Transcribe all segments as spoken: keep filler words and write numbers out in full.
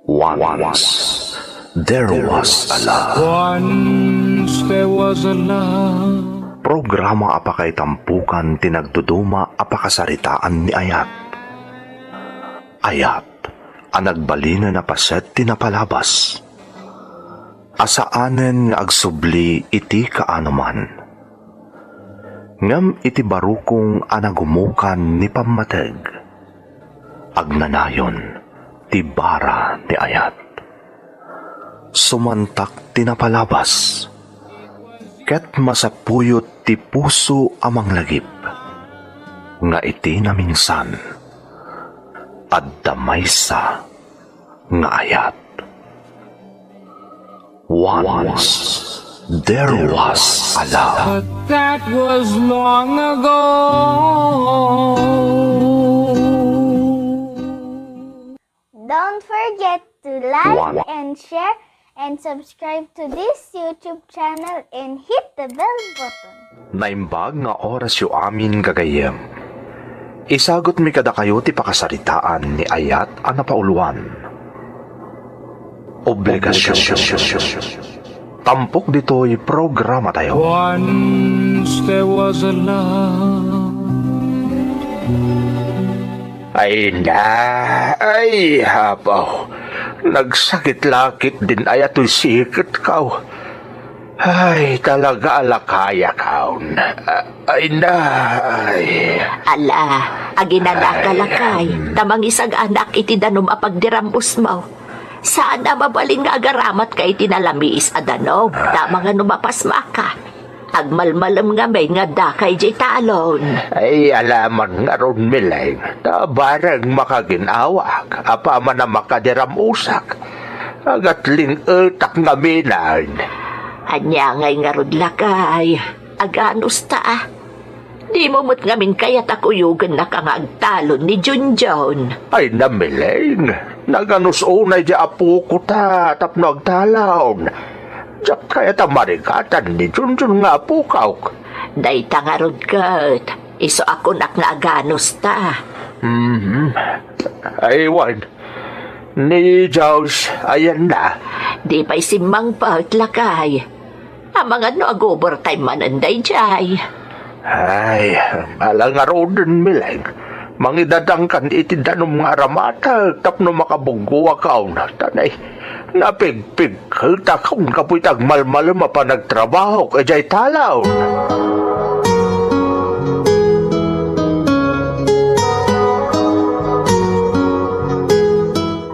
Once, there was a love. Once there was a love. Programa a pakaitampukan ti nagduduma a pakasaritaan ni Ayat. Ayat a nagbalinen a paset ti napalabas. A saanen nga agsubli iti kaanoman. Ngem iti barukong a nagumukan ni pammateg, agnanayon ti bara ni Ayat. Sumantak ti napalabas, ket masapuyot ti puso a manglagip, nga iti naminsan, adda maysa nga ayat. Once, there was a love. But that was long ago. Don't forget to like One. and share and subscribe to this YouTube channel and hit the bell button. Naimbag nga orasyo amin, gagayyem. Isagutmi kadakayo ti pakasaritaan ni Ayat a napauluan. Obligasyon. Tampok ditoy programatayo. Once there was a love. Ay na, ay, apo. Nagsakit lakit din aya toy siketko. Ay, talaga a lakayakon. Ay na, ay. Ala, aginanaka, lakay, ta mangisag-anak iti danum a pagdiram-usmo. Saan a mabalin nga agaramatka iti nalamiis a danum, ta amangan no mapasmaka. Agmalmalem ngamin nga addaka idiay talon. Ay, ala man ngarud, Mileng, ta bareng makagin-awak, apaman a makadiram-usak. Agatling-etak ngamin. Ania ngay ngarud, lakay? Aganusta a. Dimo met ngamin kayat a kuyogennaka nga agtalon ni Junjun? Ay na, Mileng, naganus unay diay apoko ta tapno agtalon. Diak kayat a marigatan ni Junjun nga apokok. Dayta ngarud ket, isu a kunak nga aganusta. Mhm. Ay, wen, ni Jaws, ayanna. Di pay simmangpet, lakay. Amangan no ag-overtime manen daydiay. Ay, ala ngaruden, Mileng. Mangidadangkan iti danum nga aramatek tapno makabuggoakon. Tanay, napigpigketakon gapu iti agmalmalem a panagtrabahok idiay talon.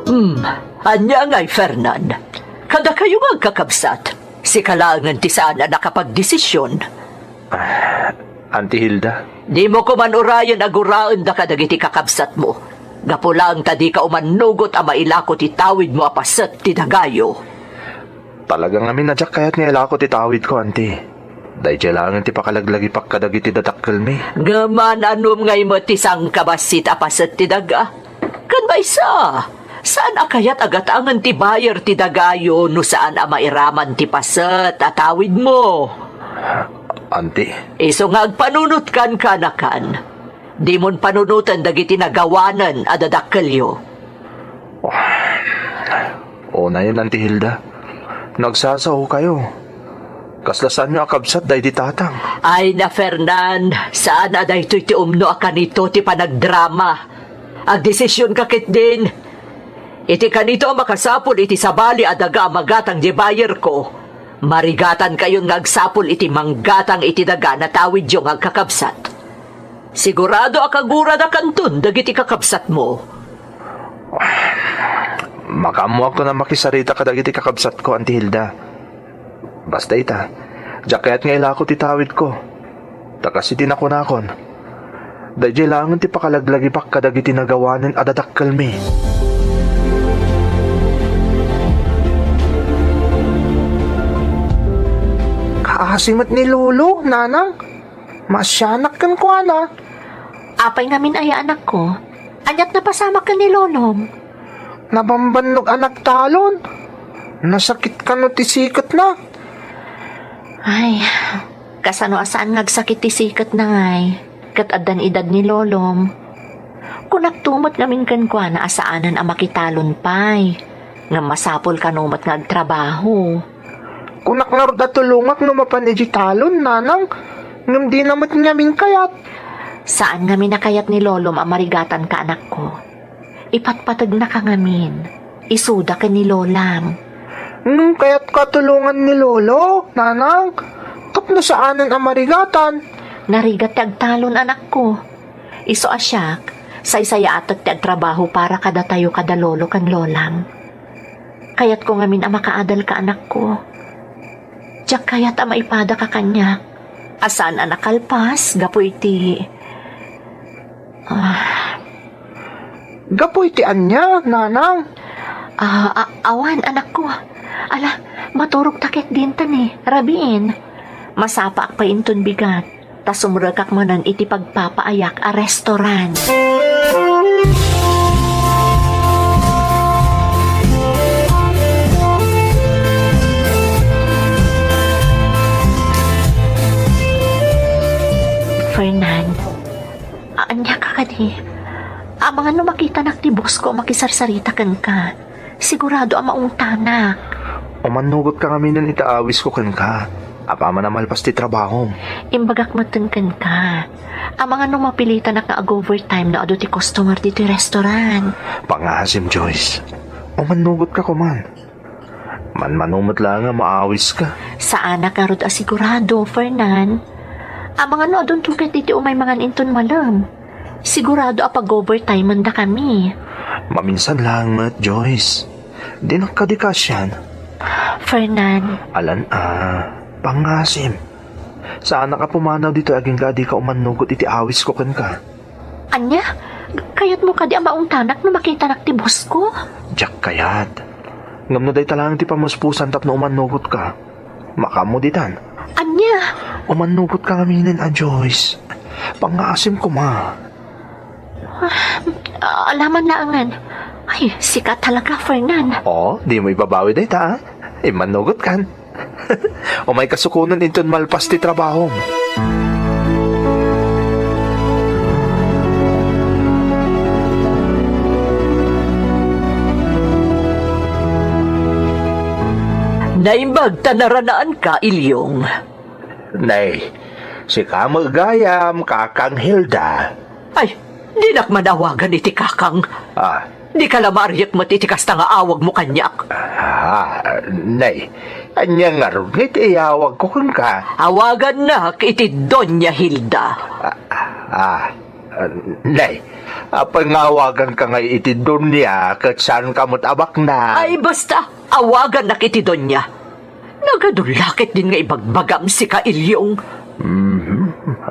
Hmm, ania ngay, Fernan? Kadakayo nga agkakabsat, sika laengen ti saan a nakapagdesisyon. Ah, Auntie Hilda? Dimo koman urayen a guraenda kadagiti kakabsatmo. Gapu laeng ta dika umannugot a mailako ti tawidmo a paset ti dagayo. Talaga ngamin a diak kayat nga ilako ti tawidko, Auntie. Daydiay laengen ti pakalaglagipak kadagiti dadakkelmi. Ngem maan-anom ngay met ti sangkabassit a paset ti daga? Ken maysa, saan a kayat a gatangen ti buyer ti dagayo no saan a mairaman ti paset a tawidmo? Auntie. Isu nga agpanunotkan, kanakan. Dimon panunoten dagiti nagawanen a dadakkelyo. Unayen, Auntie Hilda. Nagsasaokayo. Kasla saanyo a kabsat daydi tatang. Ay na, Fernan, saan a daytoy ti umno a kanito ti panagdrama. Agdesisionka ketdin. Iti kanito a makasapul iti sabali a daga a magatang di bayerko, marigatankayon nga agsapul iti manggatang iti daga natawidyo nga agkakabsat. Sigurado a kaguradakanton dagiti kakabsatmo. Makaammoakon a makisarita kadagiti kakabsatko, Auntie Hilda. Basta ita, diak kayat nga ilako ti tawidko. Ta kas iti nakunakon, daydiay laengen ti pakalaglagipak kadagiti nagawanen a dadakkelmi. Kaasi met ni Lolo, Nanang. Maasianak kenkuana. Apay ngamin aya, anakko? Aniat napasamak ken ni Lolom? Nabambannog a nagtalon. Nasakit kano ti siketna? Ay, kasano a saan nga agsakit ti siketna ngay? Ket addan edad ni Lolom. Kunakto met ngamin kenkuana a saanen a makitalon pay. Ngem masapul kano met nga agtrabaho. Kunak ngarud a tulongak no mapan idiay talon, nanang. Ngem dina met ngamin kayat. Saan ngamin a kayat ni lolom a marigatanka, anakko. Ipatpategnaka ngamin. Isuda ken ni lolam. Ngem kayatka a tulongan ni lolo, nanang. Tapno saanen a marigatan. Narigat ti agtalon, anakko. Isu a siak, saysayaatek ti agtrabaho para kadatayo kada lolo ken lolam. Kayatko ngamin a makaadalka, anakko. Diak kayat a maipadaka kaniak a saan a nakalpas gapu iti, ah, gapu iti ania, nanang? Ah, a-, awan, anakko. Ala, maturogta ket dinta ni, rabiin. Masapaak pay inton bigat. Ta sumrekak manen iti pagpapaayak a restaurant. Fernan, ania ka kadi? Amangan no makitanak ti boss ko a makisarsarita kenka. Sigurado a maungtanak. Umannugotka ngaminen iti awisko kenka. Apaman a malpas ti trabahom. Imbagak metten kenka. Amangan no mapilitanak nga ag-overtime no adu ti customer ditoy restaurant. Pangasim, Joyce. Umannugotka koman. Manmano met laeng a maawiska. Saanak ngarud a sigurado, Fernan. Amangan no adunto ket iti umay mangan inton malem. Sigurado a pag-overtime-endakami. Maminsan laeng met, Joyce. Dinak kadi kasian. Fernan. Alan a, pangasim. Saanak a pumanaw ditoy agingga a dika umannugot iti awisko kenka. Ania? Kayatmo kadi a maungtanak no makitanak ti boss ko? Diak kayat. Ngem no dayta laeng ti pamuspusan tapno umannugotka, makaammo ditan. Ania? Umannugotka ngaminen a, Joyce. Pangasim koma. Ah, alaman laengen. Ay, sika talaga, Fernan. Oh, dimo ibabawi dayta, a? Immannugotkan. Umayka sukonen inton malpas ti trabahom. Naimbag ta naranaanka, Ilyong. Nay, sika met gayam, Kakang Hilda. Ay, dinak man awagan iti kakang. Ah. Dika la maariek met iti kasta nga awagmo kaniak. Ah, nay, ania ngarud nga iti iyawagko kenka? Awagannak iti Doña Hilda. Ah, ah, nay, apay nga awaganka nga iti Doña ket saanka met a baknang? Ay, basta, awagannak iti Doña. Nagadu la ketdin nga ibagbagam, sika, Ilyong. Mhm.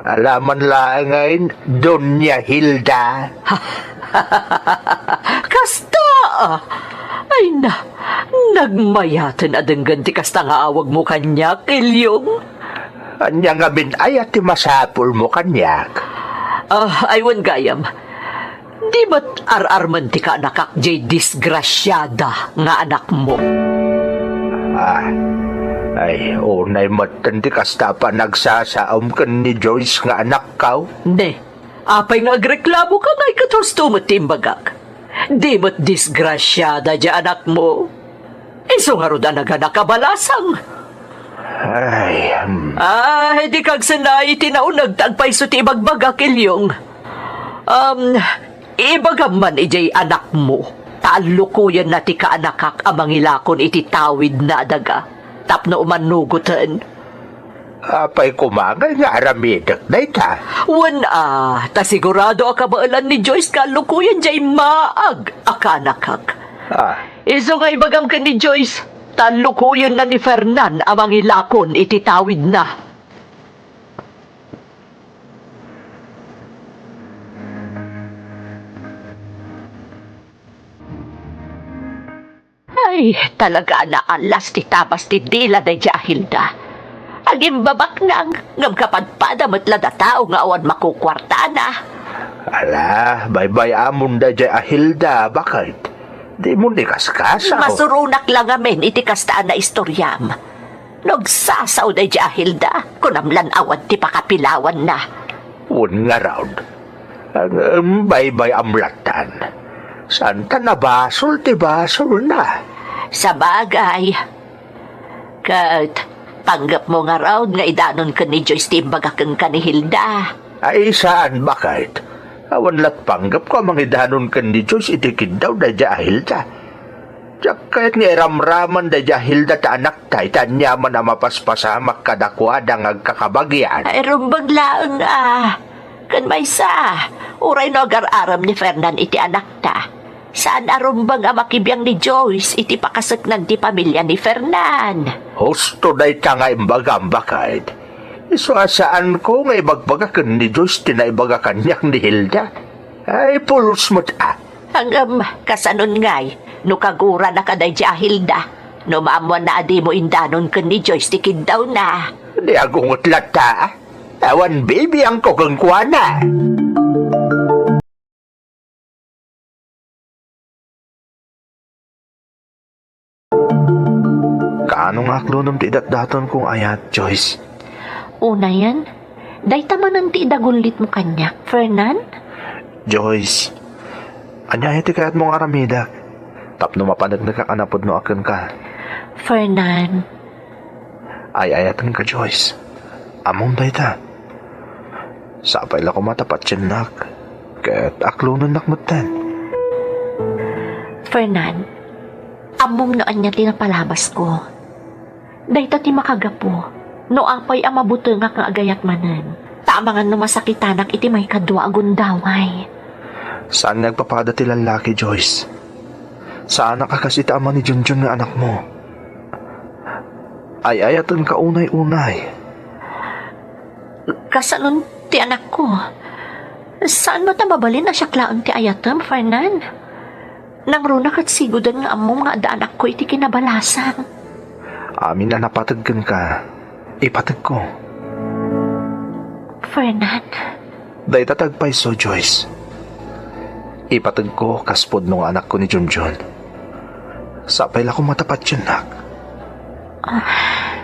Alaman laengen, Doña Hilda. Kasta, a. Ay na, nagmayaten a denggen ti kasta nga awagmo kaniak, Ilyong. Ania ngamin aya ti masapulmo kaniak? Ah, ay, wen gayam. Di met ar-armen ti kaanakak diay disgrasiada nga anakmo. Ah, ay, unay metten ti kasta a panagsasaom ken ni Joyce nga anakko. Ne, apay nga agreklamoka ngay ket husto met ti imbagak? Di met disgrasiada diay anakmo. Isu ngarud a naganak a balasang. Ay, hmm. Ay, dika agsennaay iti nauneg ta agpayso ti ibagbagak, Ilyong. Um, ibagam man idiay anakmo, ta allukoyenna ti kaanakak a mangilakon iti tawidna a daga, tapno umannugoten. Apay koma ngay nga aramidek dayta? Wen a, ta sigurado a kabaelan ni Joyce nga allukoyen diay maag a kaanakak. Ah. Isu nga ibagam ken ni Joyce, ta allukoyenna ni Fernan a mangilakon iti tawidna. Ay, talaga a naallas ti tabas ti dila daydiay a Hilda. Agimbabaknang, ngem kapadpada met la da tao nga awan makukuartana. Ala, baybay-amon daydiay a Hilda, baket? Dimo ni kaskasao. Masuronak la ngamin iti kasta a naistoriam. No agsasao daydiay a Hilda, kunam lan awan ti pakapilawanna. Wen ngarud, ngem baybay-am lattan. Saan ta nabasol ti basolna. Sabagay. Ket, panggepmo ngarud nga idanon ken ni Joyce ti imbaga kenka ni Hilda? Ay, saan, baket? Awan lat panggepko a mangidanon ken ni Joyce iti kiddaw daydiay a Hilda. Diak kayat nga iramraman daydiay a Hilda ta anakta iti aniaman a mapaspasamak kadakuada nga agkakabagian. Ay, rumbeng laeng a. Ken maysa, uray no agar-arem ni Fernan iti anakta, saan a rumbeng a makibiang ni Joyce iti pakaseknan ti pamilia ni Fernan. Husto dayta nga imbagam, baket. Isu a saanko nga ibagbaga ken ni Joyce ti naibaga kaniak ni Hilda. Ay, pulos met a. Ngem, kasanon ngay, no kagurana kadaydiay a Hilda, no maammoanna a dimo indanon ken ni Joyce ti kiddawna? Di agunget latta. Awan bibiangko kenkuana. Kaano nga aklonem ti idatdatonko nga ayat, Joyce? Unayen, dayta manen ti idagullitmo kaniak, Fernan? Joyce, ania aya ti kayatmo nga aramidek tapno mapaneknekak a napudno a kenka? Fernan. Ay-ayatenka, Joyce. Ammom dayta. Sapay la koma ta patiennak ket aklonennak metten. Fernan, ammom no ania ti napalabasko. Dayta ti makagapu no apay a mabutengak nga agayat manen, ta amangan no masakitanak iti maikadua a gundaway. Saan nga agpapada ti lallaki, Joyce. Saanak a kas iti ama ni Junjun nga anakmo. Ay-ayatenka unay-unay. Kasanon ti anakko? Saan met a mabalin a siak laeng ti ayatem, Fernan? Nangruna ket sigoden nga ammom nga adda anakko iti kinabalasang. Amin a napateg kenka, ipategko. Fernan. Dayta ti agpayso, Joyce. Ipategko kas pudno nga anakko ni Junjun. Sapay la koma ta patiennak. Ah.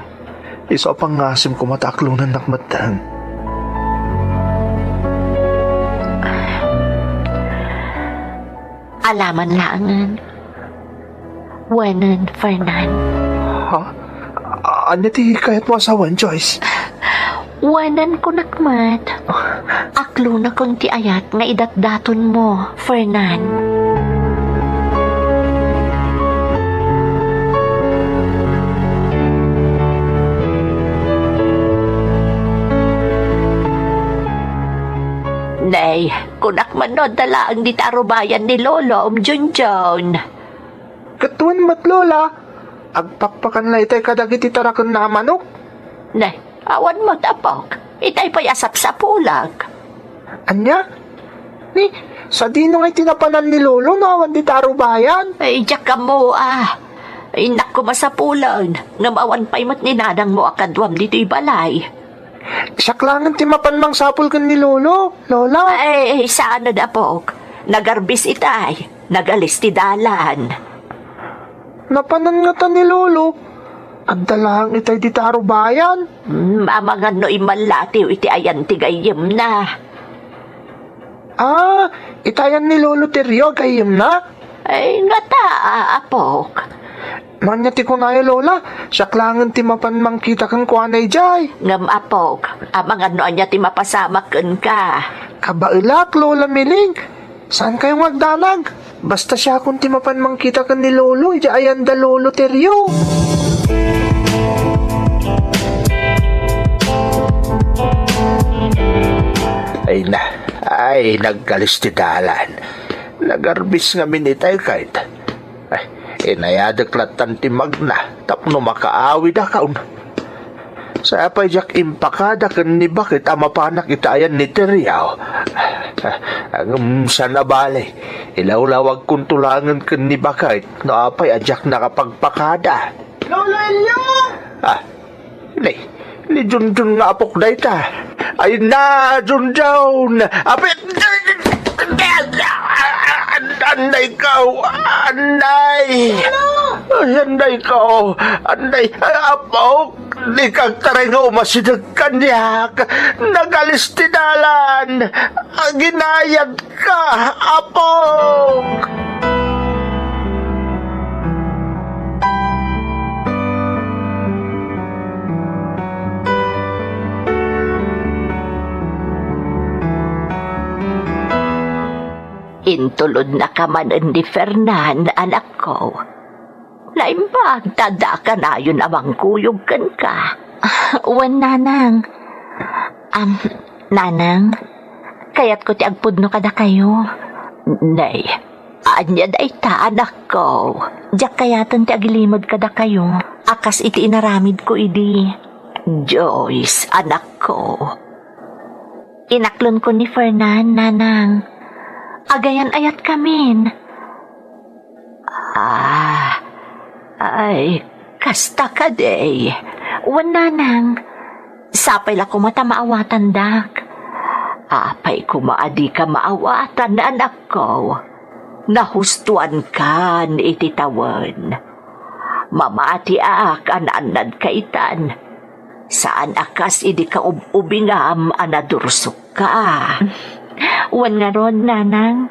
Isu a pangngasim koma ta aklonennak metten. Alaman laengen. Wenen, Fernan. Ha? A-, ania ti kayatmo a sawen, Joyce? Wenen kunak met. Aklonakon ti ayat nga idatdatonmo, Fernan. Nay, kunak man no adda laeng dita arubayan ni Lolo, um, Junjun. Ket wen met, Lola, agpakpakan la itay kadagiti tarakenna a manok. Ne, awan met, apok. Itay pay a sapsapulek. Ania? Ni, sadino ngay ti napanan ni Lolo no awan dita arubayan? Ay, diak ammo a. Innak koma sapulen, ngem awan pay met ni nanangmo a kaduam ditoy balay. Siak laengen ti mapan mangsapul ken ni Lolo, Lola. Ay, saan, apok. Nagarbis itay. Nagalis ti dalan. Napanan ngata ni Lolo. Adda laeng itay dita arubayan. Hmm, amangan no immallatiw iti ayan ti gayyemna. Ah, ita ayan ni Lolo Terio a gayyemna? Ay, ngata, a, apok. No ania ti kunayo, Lola, siak laengen ti mapan mangkita kenkuana idiay. Ngem, apok, amangan no ania ti mapasamak kenka. Kabaelak, Lola Miling. Saankayo nga agdanag? Basta siakon ti mapan mangkita ken ni Lolo, idiay ayan da Lolo Terio. Ay na, ay, naggalis ti dalan. Nagarbis ngamin itay kayt. Ay, inayadek lattan ti magna tapno makaawidakon. Sa apay diak impakada ken ni Baket a mapanak ita ayan ni Teriaw. Ngem saan a bale, ilawlawagkonto laengen ken ni Baket no apay a diak nakapagpakada. Lolo Elio! Ah, Ni, ni Junjun nga apok dayta. Ay na, Junjun! Apit! Anday ka! Anday! Ay, anday ka! Anday! Ay, apok! Di kagtaray nga umasideg kaniak. Nagalis ti dalan. Aginayad ka, apok! Intulodnaka manen ni Fernan, anakko. Naimbag ta adda kanayon a mangkuyog kenka. Wen, nanang. Am, nanang, kayatko ti agpudno kadakayo. Nay, ania dayta, anakko? Diak kayaten ti agilimod kadakayo a kas iti inaramidko idi. Joyce, anakko. Inaklonko ni Fernan, nanang. Agayan-ayatkamin. Ah, ay, kasta kadi. Wen, nanang, sapay la koma ta maawatandak. Apay koma a dika maawatan, anakko. Nahustoankan iti tawen. Mamatiak a naannadka itan. Saan a kas idi kaub-ubingam a nadursokka. Wen ngarud, nanang,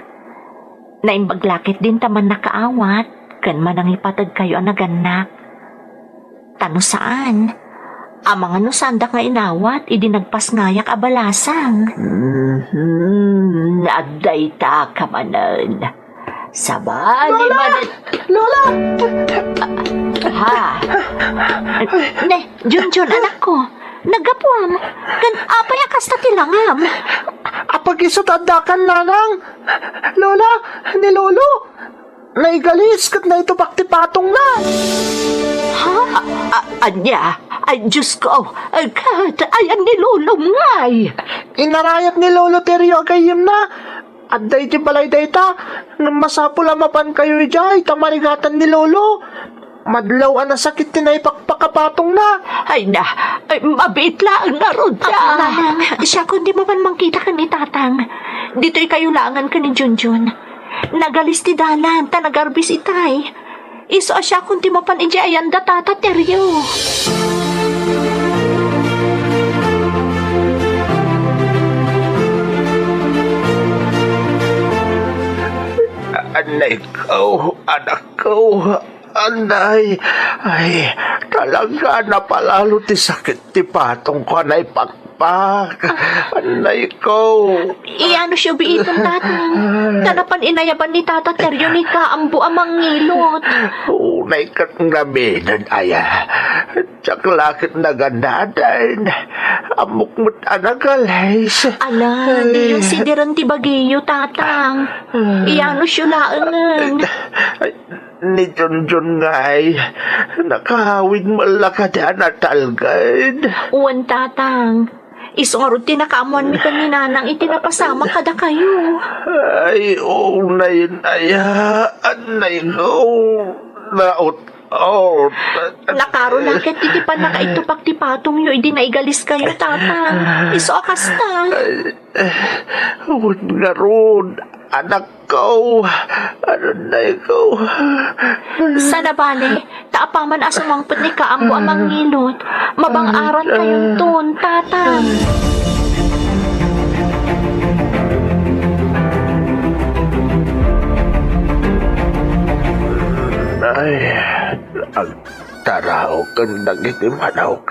naimbag la ketdin ta mannakaawat ken manangipateg kayo a nagannak. Ta no saan, amangan no saandak nga inawat idi nagpasngayak a balasang. Mhm, adda ita ka manen. Sabali Lola! Manen. Lola! Ha? Ne, Junjun, anakko. Naggapuam. Ken apay a kasta ti langam? Apag-isu ta addakan, nanang. Lola, ni Lolo. Naigalis ket naitubak ti patongna. Ha? A-, a-, ania? Ay, Diyos ko. Ay, ket, ayan ni Lolom ngay. Inarayat ni Lolo Terio a gayyemna. Adda iti balay dayta, ngem masapul a mapankayo idiay ta marigatan ni Lolo. Madlaw a nasakit ti naipakpak a patongna. Ay na, ay, mabiit laeng ngarud. Ah, Nanang, siakon ti mapan mangkita ken ni Tatang. Ditoy kayo laengen ken ni Junjun. Nagalis ti dalan, ta nagarbis itay. Isu a siakon ti mapan idiay ayan da Tata Terio. Anay ko, anak ko, anay. Ay, talaga napalalo ti sakit ti patong ko, anay, pak- Pak, anay ko. Iyanusiyo biiton, Tatang. Ta napan inayaban ni Tata Terio ni Kaambo a mangngilot. Unay ket ngamin, aya. Diak la ket naganadan. Ammok met a nagalis. Ala, diyo sidiren ti bagiyo, Tatang. Iyanusiyo laengen. Ay, Ni Junjun ngay, nakawid met la kadi a natalged. Wen, Tatang. Isu ngarud ti nakaammoanmi ken ni Nanang iti napasamak kadakayo. Ay, unay, aya, anay ko, naut-ot. Nakaro la ket iti pannakaitupak ti patongyo idi naigaliskayo, Tatang. Isu a kasta. Ay, wen ngarud, anak Ko, anay ko. Saan a bale, ta apaman a sumangpet ni Kaambo a mangngilot, mabang-aran kayonton, Tatang. Ay, ag- Taraoken dagiti manok.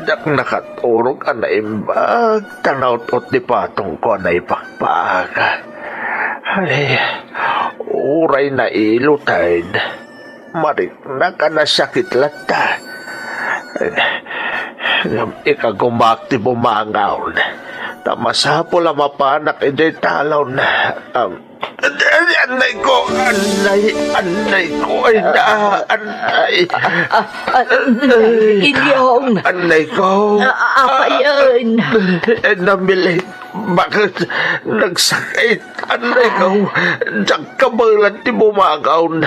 Diak nakaturog a naimbag ta naut-ot ti patongko a naipakpak. Ay, uray nailoten, mariknak a nasakit latta. Ngem ikagumaak ti bumangawn, ta masapul a mapanak idiay talon. Am, Anay ko, anay, anay ko, ay na, anay. Ah, ah, ah, Ilyong. Anay ko. Ah, ah, apa yan? Ay, namilit. Bakit nagsakit? Anay ko. Diak kabaelan ti bumagaw.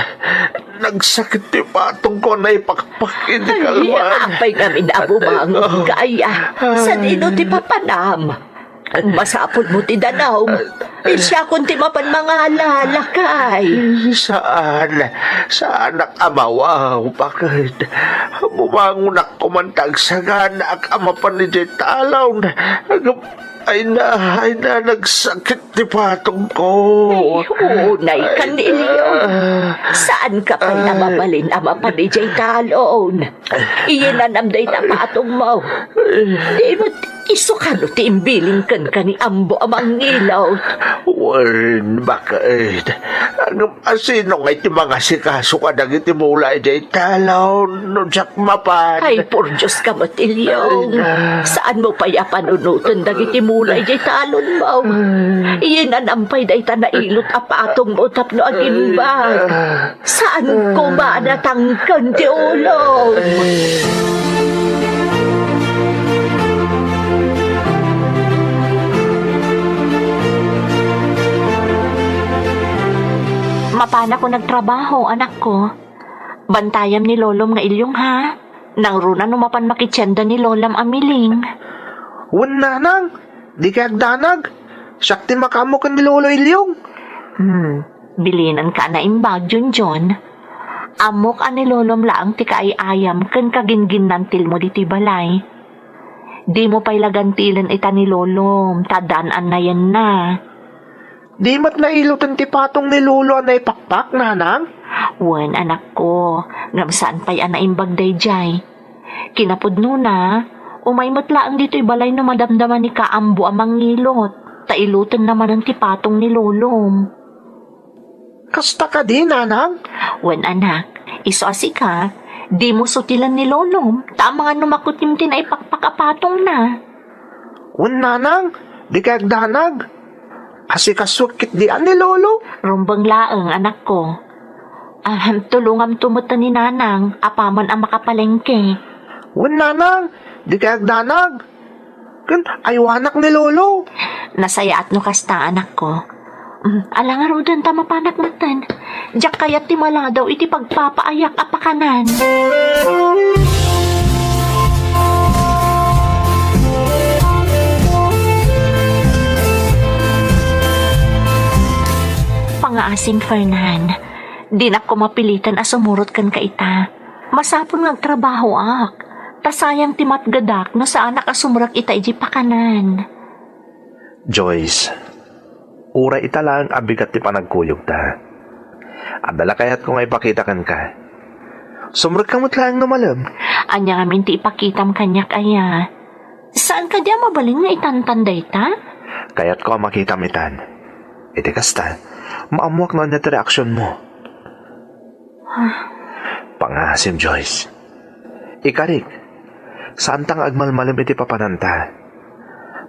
Nagsakit ti patong ko, naipakpak iti kalman. Apay ngamin a bumangon ka, aya? Sadino ti papanam? Masapul mo ti danum. Siakon ti mapan mangala, lakay. Saan. Saanak a mawaw, bakit? Bumangonak koman ta agsaganaak a mapan idiay talon. Ay na, ay na, nagsakit ti patong ko. Ay, unay kan, Ilyo. Saan ka pay a mabalin a mapan idiay talon? Iyanam dayta patong mo. Di mo ti-, Isu kano ti imbiling kenka ni Ambo a Mangilot? Wen, baket. Ngem asino ngay ti mangasikaso kadagiti mula idiay talon no diak mapan? Ay, por Dios ka met, Ilyong. Ay, na. Saanmo pay a panunoten dagiti mula idiay talonmo? Ay. Iyananam pay dayta nailot a patongmo tapno agimbag. Ay, na. Saan koma a natangken ti ulom? Mapanakon agtrabaho, anakko. Bantayam ni lolom nga Ilyong, ha? Nangruna no mapan makitienda ni lolam a Miling. Wen, nanang, dikay agdanag. Siak ti makaammo ken ni lolo Ilyong. Hmm. Bilinenka a naimbag, Junjun. Ammok a ni lolom laeng ti kaay-ayam ken kaginginnantilmo ditoy balay. Dimo pay la gantilen ita ni lolom, ta addaan annayenna. Di met nailoten ti patong ni lolo a naipakpak, nanang? Wen, anakko, ngem saan pay a naimbag daydiay. Kinapudnona, umay met laeng ditoy balay no madamdama ni Kaambo a Mangilot, ta ilotenna manen ti patong ni lolom. Kasta kadi, nanang? Wen, anak, isu a sika, dimo sutilen ni lolom, ta amangan no makutim ti naipakpak a patongna. Wen, nanang, dikay agdanag. Asikasuek ketdi a ni lolo. Rumbeng laeng, anakko. Ah, tulongamto met ni nanang, apaman a makapalengke. Wen, nanang, dikay agdanag. Ken aywanak ni lolo. Nasayaat no kasta, anakko. Mm, ala ngaruden ta mapanak metten. Diak kayat ti maladaw iti pagpapaayak a pakanan. Pangaasim, Fernan. Dinak koma piliten a sumurot kenka ita. Masapul nga agtrabahoak, ta sayang ti matgedak no saanak a sumrek ita idiay pakanan. Joyce, uray ita laeng a bigat ti panagkuyogta. Adda la kayatko nga ipakita kenka. Sumrekka met laeng no malem. Ania ngamin ti ipakitam kaniak, aya? Saan kadi a mabalin nga itantan dayta? Kayatko a makitam itan. Iti kasta, maammoak no ania ti reaksionmo. Pangaasim, Joyce. Ikarik, saanta nga agmalmalem iti papananta.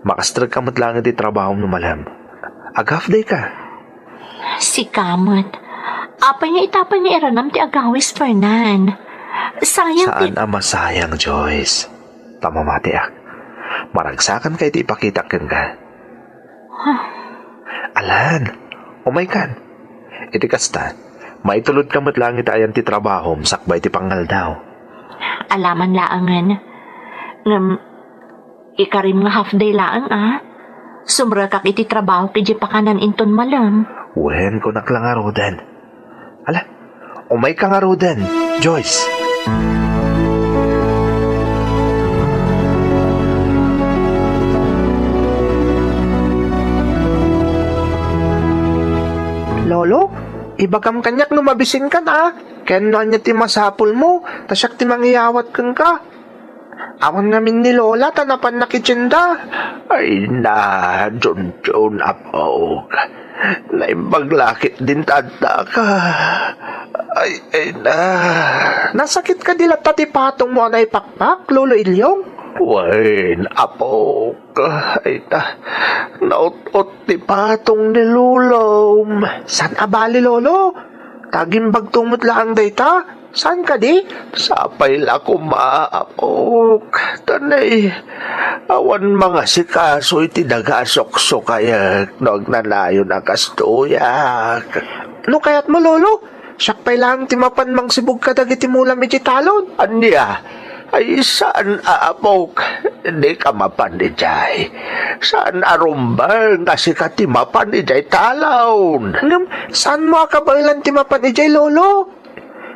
Makastregka met laeng iti trabahom no malem. Ag-half day ka. Sika met. Apay nga ita pay nga iranam ti agawis, Fernan? Sayang ti— Saan a masayang, Joyce. Ta mamatiak. Maragsakanka iti ipakitak kenka. Huh. Alan, umaykan. Iti kasta, maitulodka met laeng iti ayan ti trabahom sakbay ti pangaldaw. Alaman laengen. Ngem, ikarim nga half day laeng, a? Sumrekak iti trabahok idiay pakanan inton malem. Wen, kunak la ngaruden. Ala, umayka ngaruden, Joyce. Lolo, ibagam kaniak no mabisinkan, a? Ken no ania ti masapulmo, ta siak ti mangiyawat kenka. Awan ngamin ni Lola ta napan nakitienda. Ay na, Junjun, apok. Naimbag la ketdin ta addaka. Ay, ay na. Nasakit kadi latta ti patongmo a naipakpak, Lolo Ilyong? Wen, apok. Ay ta, naut-ot ti patong ni Lolom. Saan a bali, Lolo? Ta agimbagto met laeng dayta. Saan kadi? Sapay la koma, apok. Ta nay, awan mangasikaso iti daga a suksukayek no agnanayon a kastoyak. No kayatmo, Lolo, siak pay laeng ti mapan mangsibug kadagiti mulam iti talon. Ania? Ay, saan a, apok. Dika mapan idiay. Saan a rumbeng a sika ti mapan idiay talon. Ngem, saanmo a kabaelan ti mapan idiay, Lolo?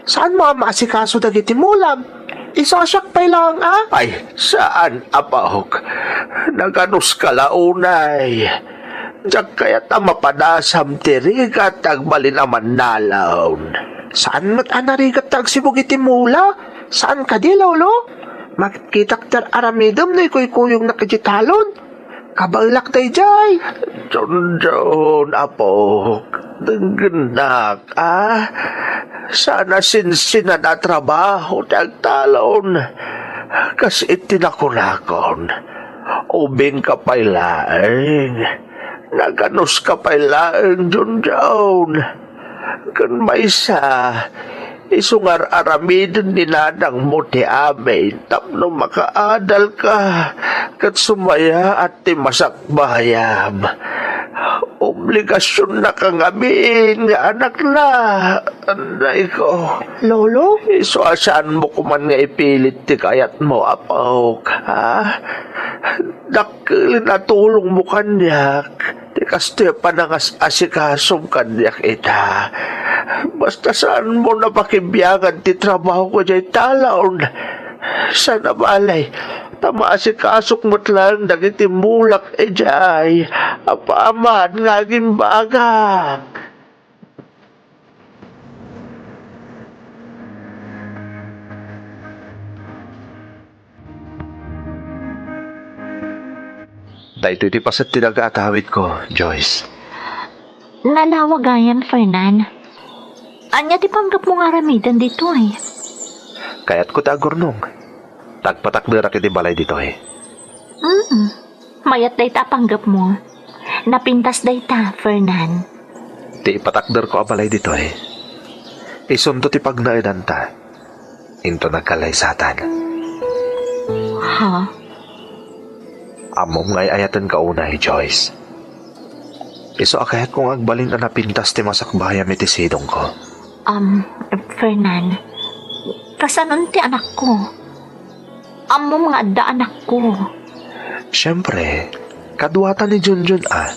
Saanmo a maasikaso dagiti mulam? Isu a siak pay laeng a? Ay, saan, apok. Naganuska la unay. Diak kayat a mapadasam ti rigat ti agbalin a mannalaon. Saan met a narigat ti agsibug iti mula? Saan kadi, Lolo? Makitkitak ti ar-aramidem no ikuykuyognak idiay talon. Kabaelak daydiay. Junjun, apok, denggennak, a? Saan a sinsinan a trabaho ti agtalon. Kas iti nakunakon, ubingka pay laeng. Naganuska pay laeng, Junjun. Ken maysa, isu nga ar-aramiden ni nanangmo ti amin tapno makaadalka ket sumayaat ti masakbayam. Obligasionnaka ngamin nga anakna, annayko. Lolo? Isu a saanmo koman nga ipilit ti kayatmo, apok, ha? Dakkelen a tulongmo kaniak ti kastoy a panangas-asikasom kaniak ita. Basta saanmo napakibiangan ti trabaho ko idiay talon. Saan a bale, ta maasikasok met laeng dagiti mulak idiay apaman nga agimbagak. Daytoy ti paset ti daga a tawidko, Joyce. Nalawag ayan, Fernan. Ania ti panggepmo nga aramiden ditoy? Kayatko ti agurnong. Tagpatakderak iti balay ditoy. Mm. Mayat dayta a panggepmo. Napintas dayta, Fernan. Ti ipatakderko a balay ditoy, isunto ti pagnaedanta. Inton nagkallaysatan. Ha? Ammom nga ay-ayatenka unay, Joyce. Isu a kayatko nga agbalin a napintas ti masakbayam iti sidongko. Um, Fernan, kasanon ti anakko? Ammom nga adda anakko. Siempre, kaduata ni Junjun a.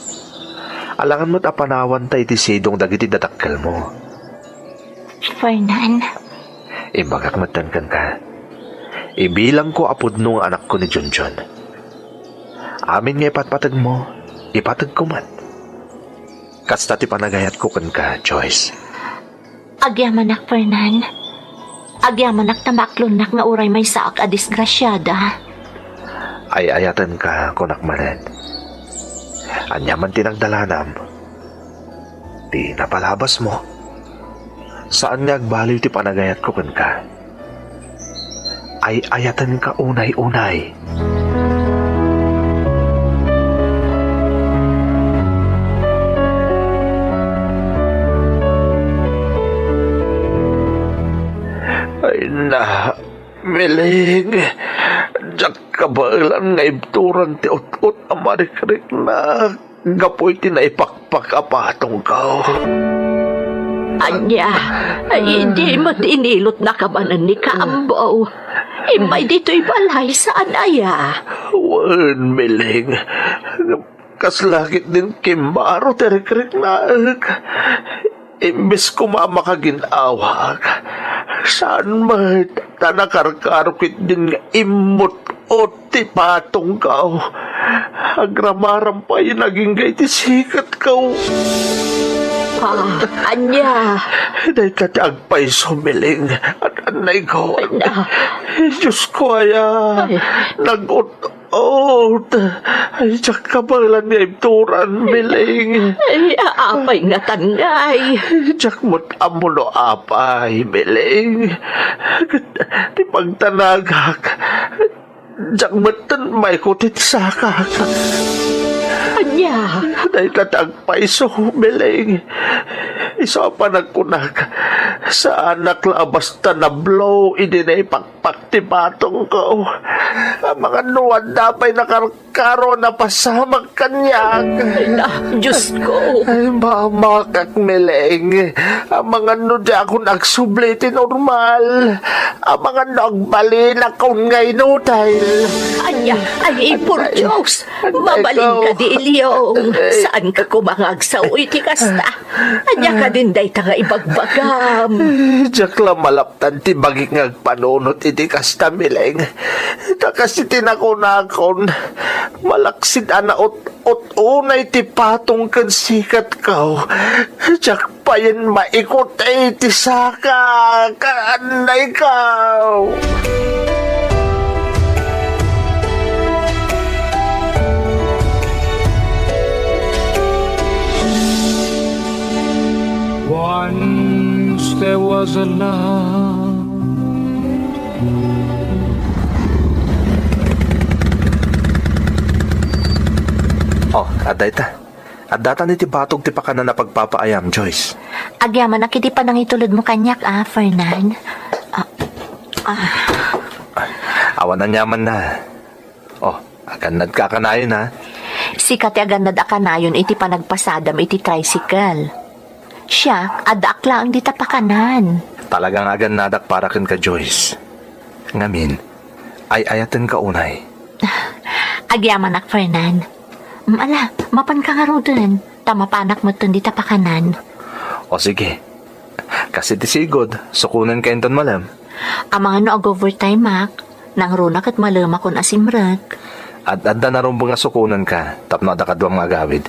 Alangan met a panawanta iti sidong dagiti dadakkelmo. Fernan. Imbagak metten kenka. Ibilangko a pudno nga anakko ni Junjun. Amin nga ipatpategmo, ipategko met. Kasta ti panagayatko kenka, Joyce. Agyamanak, Fernan. Agyamanak ta maaklonnak nga uray maysaak a disgrasiada. Ay-ayatenka, kunak manen. Ania man ti nagdalanam? Ti napalabasmo? Saan nga agbaliw ti panagayatko kenka. Ay-ayatenka unay-unay. Ay na, Miling, diak kabaelan nga ibturan ti ut-ot a marikriknak gapu iti naipakpak a patongko. Ania, ay, idi met inilotnaka manen ni Kaambaw. Immay ditoy balay, saan aya? Wen, Miling. Kasla ketdin kimmaro ti rikriknaek. Imbes koma a makagin-awak, saan met ta nakarkaro ketdin nga immut-ot ti patongko. Agramaram pay nga agingga iti sikatko. Ah, ania? Dayta ti agpayso, Miling. At annayko. Ay, na. Diosko aya. Ay. Nag-ut-, Oh, ta-, ay, diak kabaelan nga ibturan, Miling. Ay, a-, apay ngatan ngay? Diak met ammo no apay, Miling. Ket ti pagtanagak, diak metten maikut iti sakak. Ania? Dayta ti agpayso, Miling. Isu a panagkunak, saanak la a basta nablo idi naipak- pak ti patongko. Amangan no adda pay nakarkaro a napasamak kaniak. Ay, na, Diosko. Ay, mamakak, Miling. Amangan no diakon agsubli iti normal. Amangan no agbalinak nga inutay. Ania, ay, por Dios. Mabalin ka di, Ilyong. Ay. Saan ka koma nga agsao iti kasta? Ania kadin dayta nga ibagbagam? Diak la malaptan ti bagik nga agpanunot iti kasta, Miling. Ta kas iti nakunakon, malaksid a naut-ot unay ti patong ken sikatko. Diak payen maikut iti saka, kaannayko. There was a love. Oh, adda ita. Addatan iti batog ti pakanan a pagpapaayam, Joyce. Agyamanak iti panangitulodmo kaniak, a, Fernan. Ah, ah. Awan aniamanna. Oh, agannadka a kanayon, ha? Sika ti agannad a kanayon iti panagpasadam iti tricycle. Siak, addaak laeng dita pakanan. Talaga nga agannadak para kenka, Joyce. Ngamin, ay-ayatenka unay. Agyamanak, Fernan. Mm, ala, mapanka ngaruden, ta mapanak metten dita pakanan. O sige. Kas iti sigud, sukonenka inton malem. Amangan no ag-overtime-ak, nangruna ket malemakon a simrek. Ad-adda narumbeng a sukonenka tapno adda kaduam nga agawid.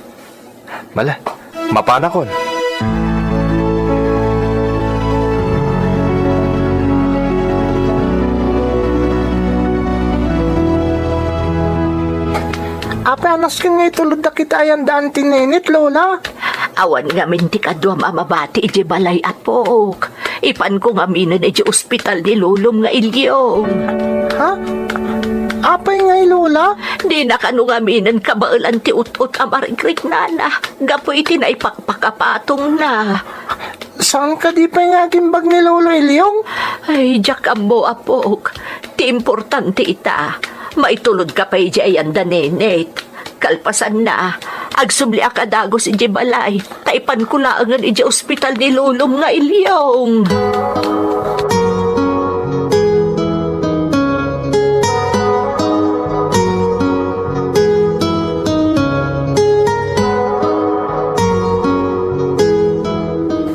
Mala, mapanakon. Apay a nasken nga itulodda ket ayan daan ti nenit, Lola? Awan ngamin ti kaduam a mabati idiay balay, apok. Ipanko ngaminen idiay ospital ni lolom nga Ilyong. Ha? Apay ngay, Lola? Dina kano ngaminen kabaelan ti ut-ot a marikriknana gapu iti naipakpak a patongna. Saan kadi pay nga agimbag ni Lolo Ilyong? Ay, diak ammo, apok. Ti importante ita, maitulodka pay idiay ayan da nenit. Kalpasanna, agsubliak a dagus idiay balay, ta ipanko laengen idiay ospital ni lolom nga Ilyong.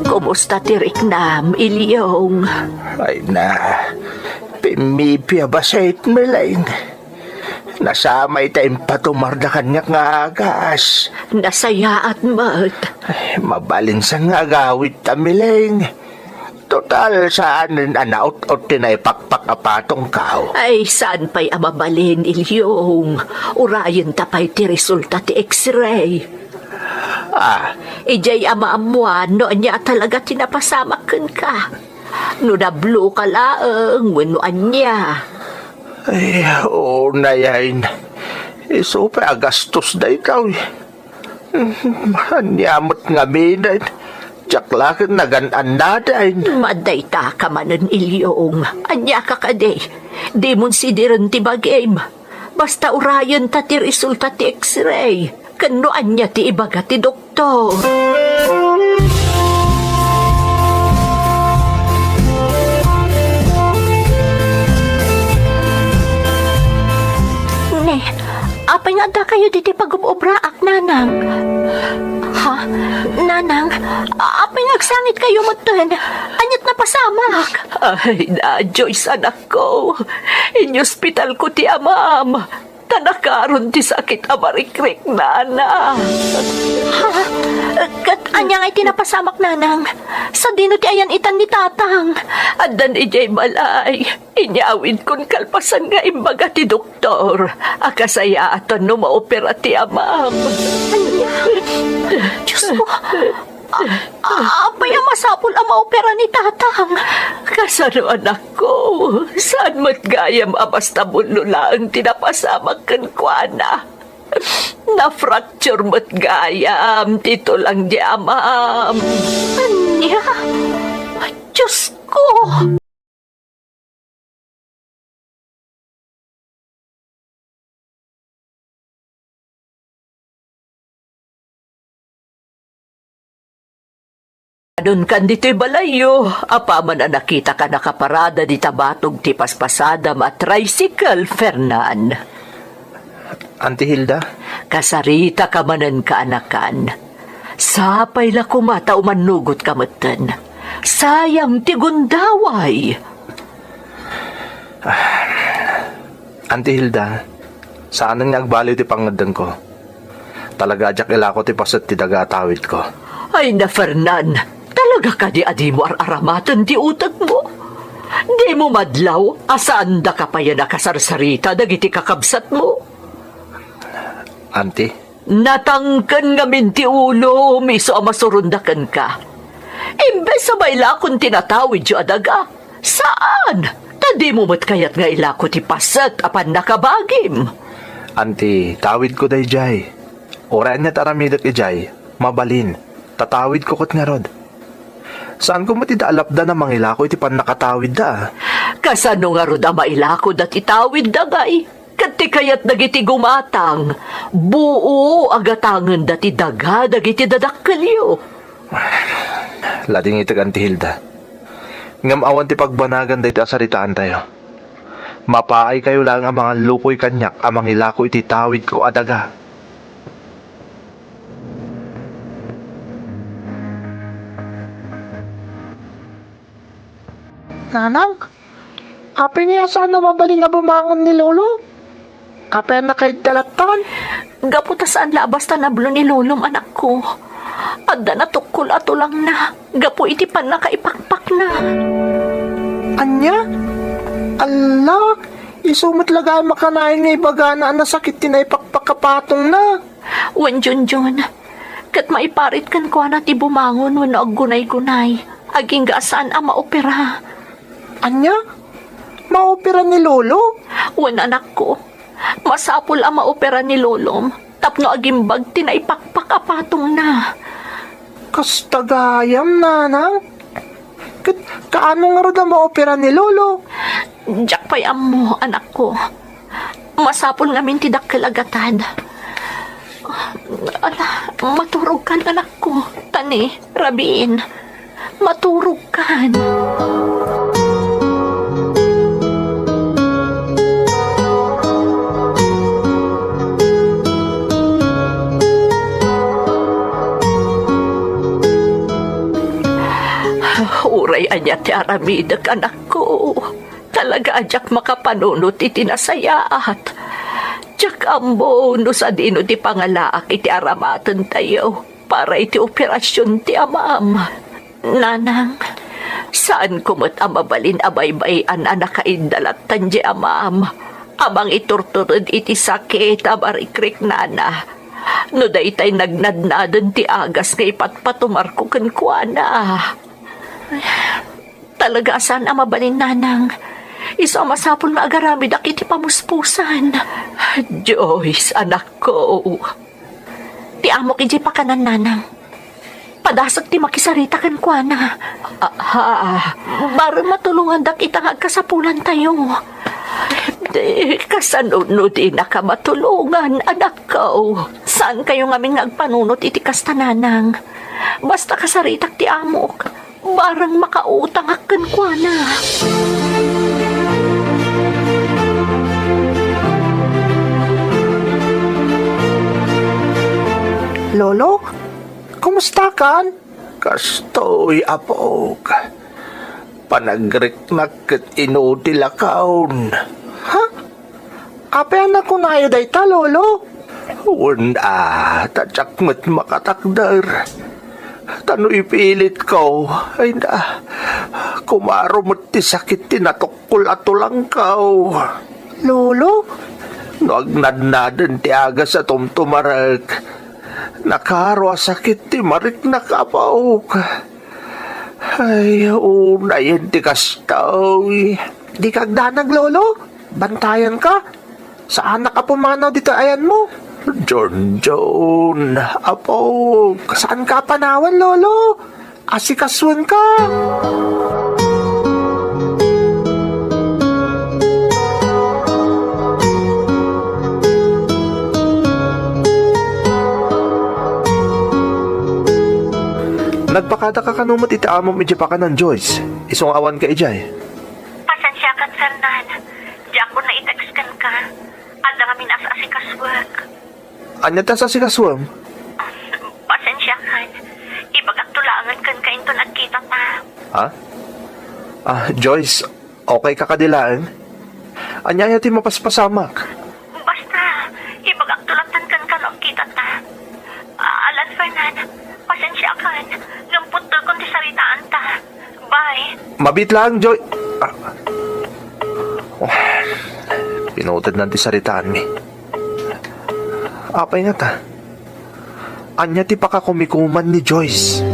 Kumusta ti riknam, Ilyong? Ay na, pimmipi a bassit, Meleng. Nasamay ta impatumarda kaniak nga agas. Nasayaat met. Ay, mabalinsan nga agawidta, Meleng. Total, saanen a naut-ot ti naipakpak a patongko. Ay, saan pay a mabalin, Ilyong. Urayenta pay ti resulta ti X-ray. Ah. Idiay a maammoan no ania a talaga ti napasamak kenka. No nabloka laeng wenno ania. Ay, unay, ay. Isu pay a gastos daytoy. Ania met ngamin, ay. Diak la ket nagan-annada, ay. Madayta ka manen, Ilyong. Ania ka kadi? Dimon sidiren ti bagim. Basta urayenta ti resulta ti X-ray. Ken no ania ti ibaga ti doktor. Ne, apay nga addakayo ditoy pagub-ubraak, Nanang? Ha? Nanang, apay nga agsangitkayo metten? Aniat napasamak? Ay, na, Joyce, anakko. Inyospitalko ti amam. Ta nakaron ti sakit a marikriknana. Ha? Ket ania ngay ti napasamak, Nanang? Sadino ti ayan-itan ni Tatang? Addan idiay balay. Inyawidkon kalpasan nga imbaga ti doktor a kasayaaton no maopera ti amam. Ania? Diyos ko! A-, apay a masapul a maopera ni Tatang? Kasano, anakko? Saan met gayam a basta bullo laeng ti napasamak kenkuana? Na-fracture met gayam ti tulang di amam. Ania? Diyos ko! Adunkan ditoy balayyo, apaman a nakitak a nakaparada dita batog ti paspasadam a tricycle, Fernan. Auntie Hilda? Kasaritaka manen, kaanakan. Sapay la koma ta umannugotka metten. Sayang ti gundaway. Ah, Auntie Hilda, saanen nga agbaliw ti pangngeddengko. Talaga a diak ilako ti paset ti daga a tawidko. Ay na, Fernan, talaga kadi a dimo ar-aramaten ti utekmo? Dimo madlaw a saandaka payen a kasarsarita dagiti kakabsatmo? Auntie? Natangken ngamin ti ulom isu a masuronda kenka. Imbes a mailakon ti natawidyo a daga, saan? Ta dimo met kayat nga ilako ti paset a pannakabagim. Anti, tawidko daydiay. Uray ania ti aramidek idiay, mabalin, tatawidko ket ngarud. Saanko met ida a lapdan a mangilako iti pannakatawidda. Kasano ngarud a mailakoda ti tawidda, ngay? Ket ti kayat dagiti gumatang, buo a gatangenda ti daga dagiti dadakkelyo. Ladingitek, Anti Hilda. Ngem awan ti pagbanagan daytoy a saritaantayo. Mapaaykayo laeng a mangallupoy kaniak a mangilako iti tawidko a daga. Nanang, apay nga saan a mabalin a bumangon ni Lolo? Apay a nakaidda lattan? Gapu ta saan la a basta nablo ni Lolom, anakko. Adda natukkol a tulangna gapu iti pannakaipakpakna. Ania? Alla, isu met la gayam a kanayon nga ibagana a nasakit ti naipakpak a patongna. Wen, Junjun, ket maiparit kenkuana ti bumangon wenno aggunaygunay, agingga a saan a maopera. Ania? Maopera ni Lolo? Wen, anakko. Masapul a maopera ni Lolom tapno agimbag ti naipakpak a patongna. Kasta gayam, Nanang. Ket kaano ngarud a maopera ni Lolo? Diak pay ammo, anakko. Masapul ngamin ti dakkel a gatad. Ala, maturogkan, anakko. Ta ni, rabiin. Maturogkan. Uray ania ti aramidek, anakko, talaga a diak makapanunot iti nasayaat. Diak ammo no sadino ti pangalaak iti aramatentayo para iti operasion ti amam. Nanang, saanko met a mabalin a baybay-an a nakaidda lattan di amam a mangiturtured iti sakit a marikriknana no daytay nagnadnaden ti agas nga ipatpatumarko kenkuana. Talaga a saan a mabalin, Nanang. Isu a masapul nga agaramidak iti pamuspusan. Joyce, anakko. Ti amok idiay pakanan, Nanang. Padasek ti makisarita kenkuana. Ah, ha? Bareng matulongandak ita nga agkasapulantayo. Di, kasano no dinaka matulongan, anakko? Saankayo ngamin nga agpanunot iti kasta, Nanang. Basta kasaritak ti amok. Bareng makautangak kenkuana. Lolo, kumustakan? Kastoy, apok. Panagriknak ket inutilakaon. Ha? Apay a nakunayo dayta, Lolo? Wen a, ta diak met makatakder. Ta no ipilitko, ay na, kumaro met ti sakit ti natukkol a tulangko. Lolo? No agnadnaden ti agas a tumtumarek, nakaro a sakit ti mariknak, apok. Ay, unayen ti kastoy. Dika agdanag, Lolo. Bantayanka. Saanak a pumanaw ditoy ayanmo. Junjun, apok. Saanka a panawen, Lolo. Asikasuenka. Nagpakadaka kano met iti amom idiay pakanan, Joyce? Isu nga awanka idiay. Pasensiakan, Fernan. Diak naitext kenka. Adda ngamin as-asikasuek. Ania ti as-asikasuem? Pasensiakan. Ibagakto laengen kenka inton agkitata. Ha? Ah, Joyce, okay ka kadi laeng? Ania aya ti mapaspasamak? Basta, ibagakto lattan kenka no agkitata. Ah, Alan Fernan, pasensiakan. Ngem putolkon ti saritaanta. Bye. Mabiit laeng, Joy. Ah. Oh, pinutednan ti saritaanmi. Apay ngata? Ania ti pakakumikuman ni Joyce?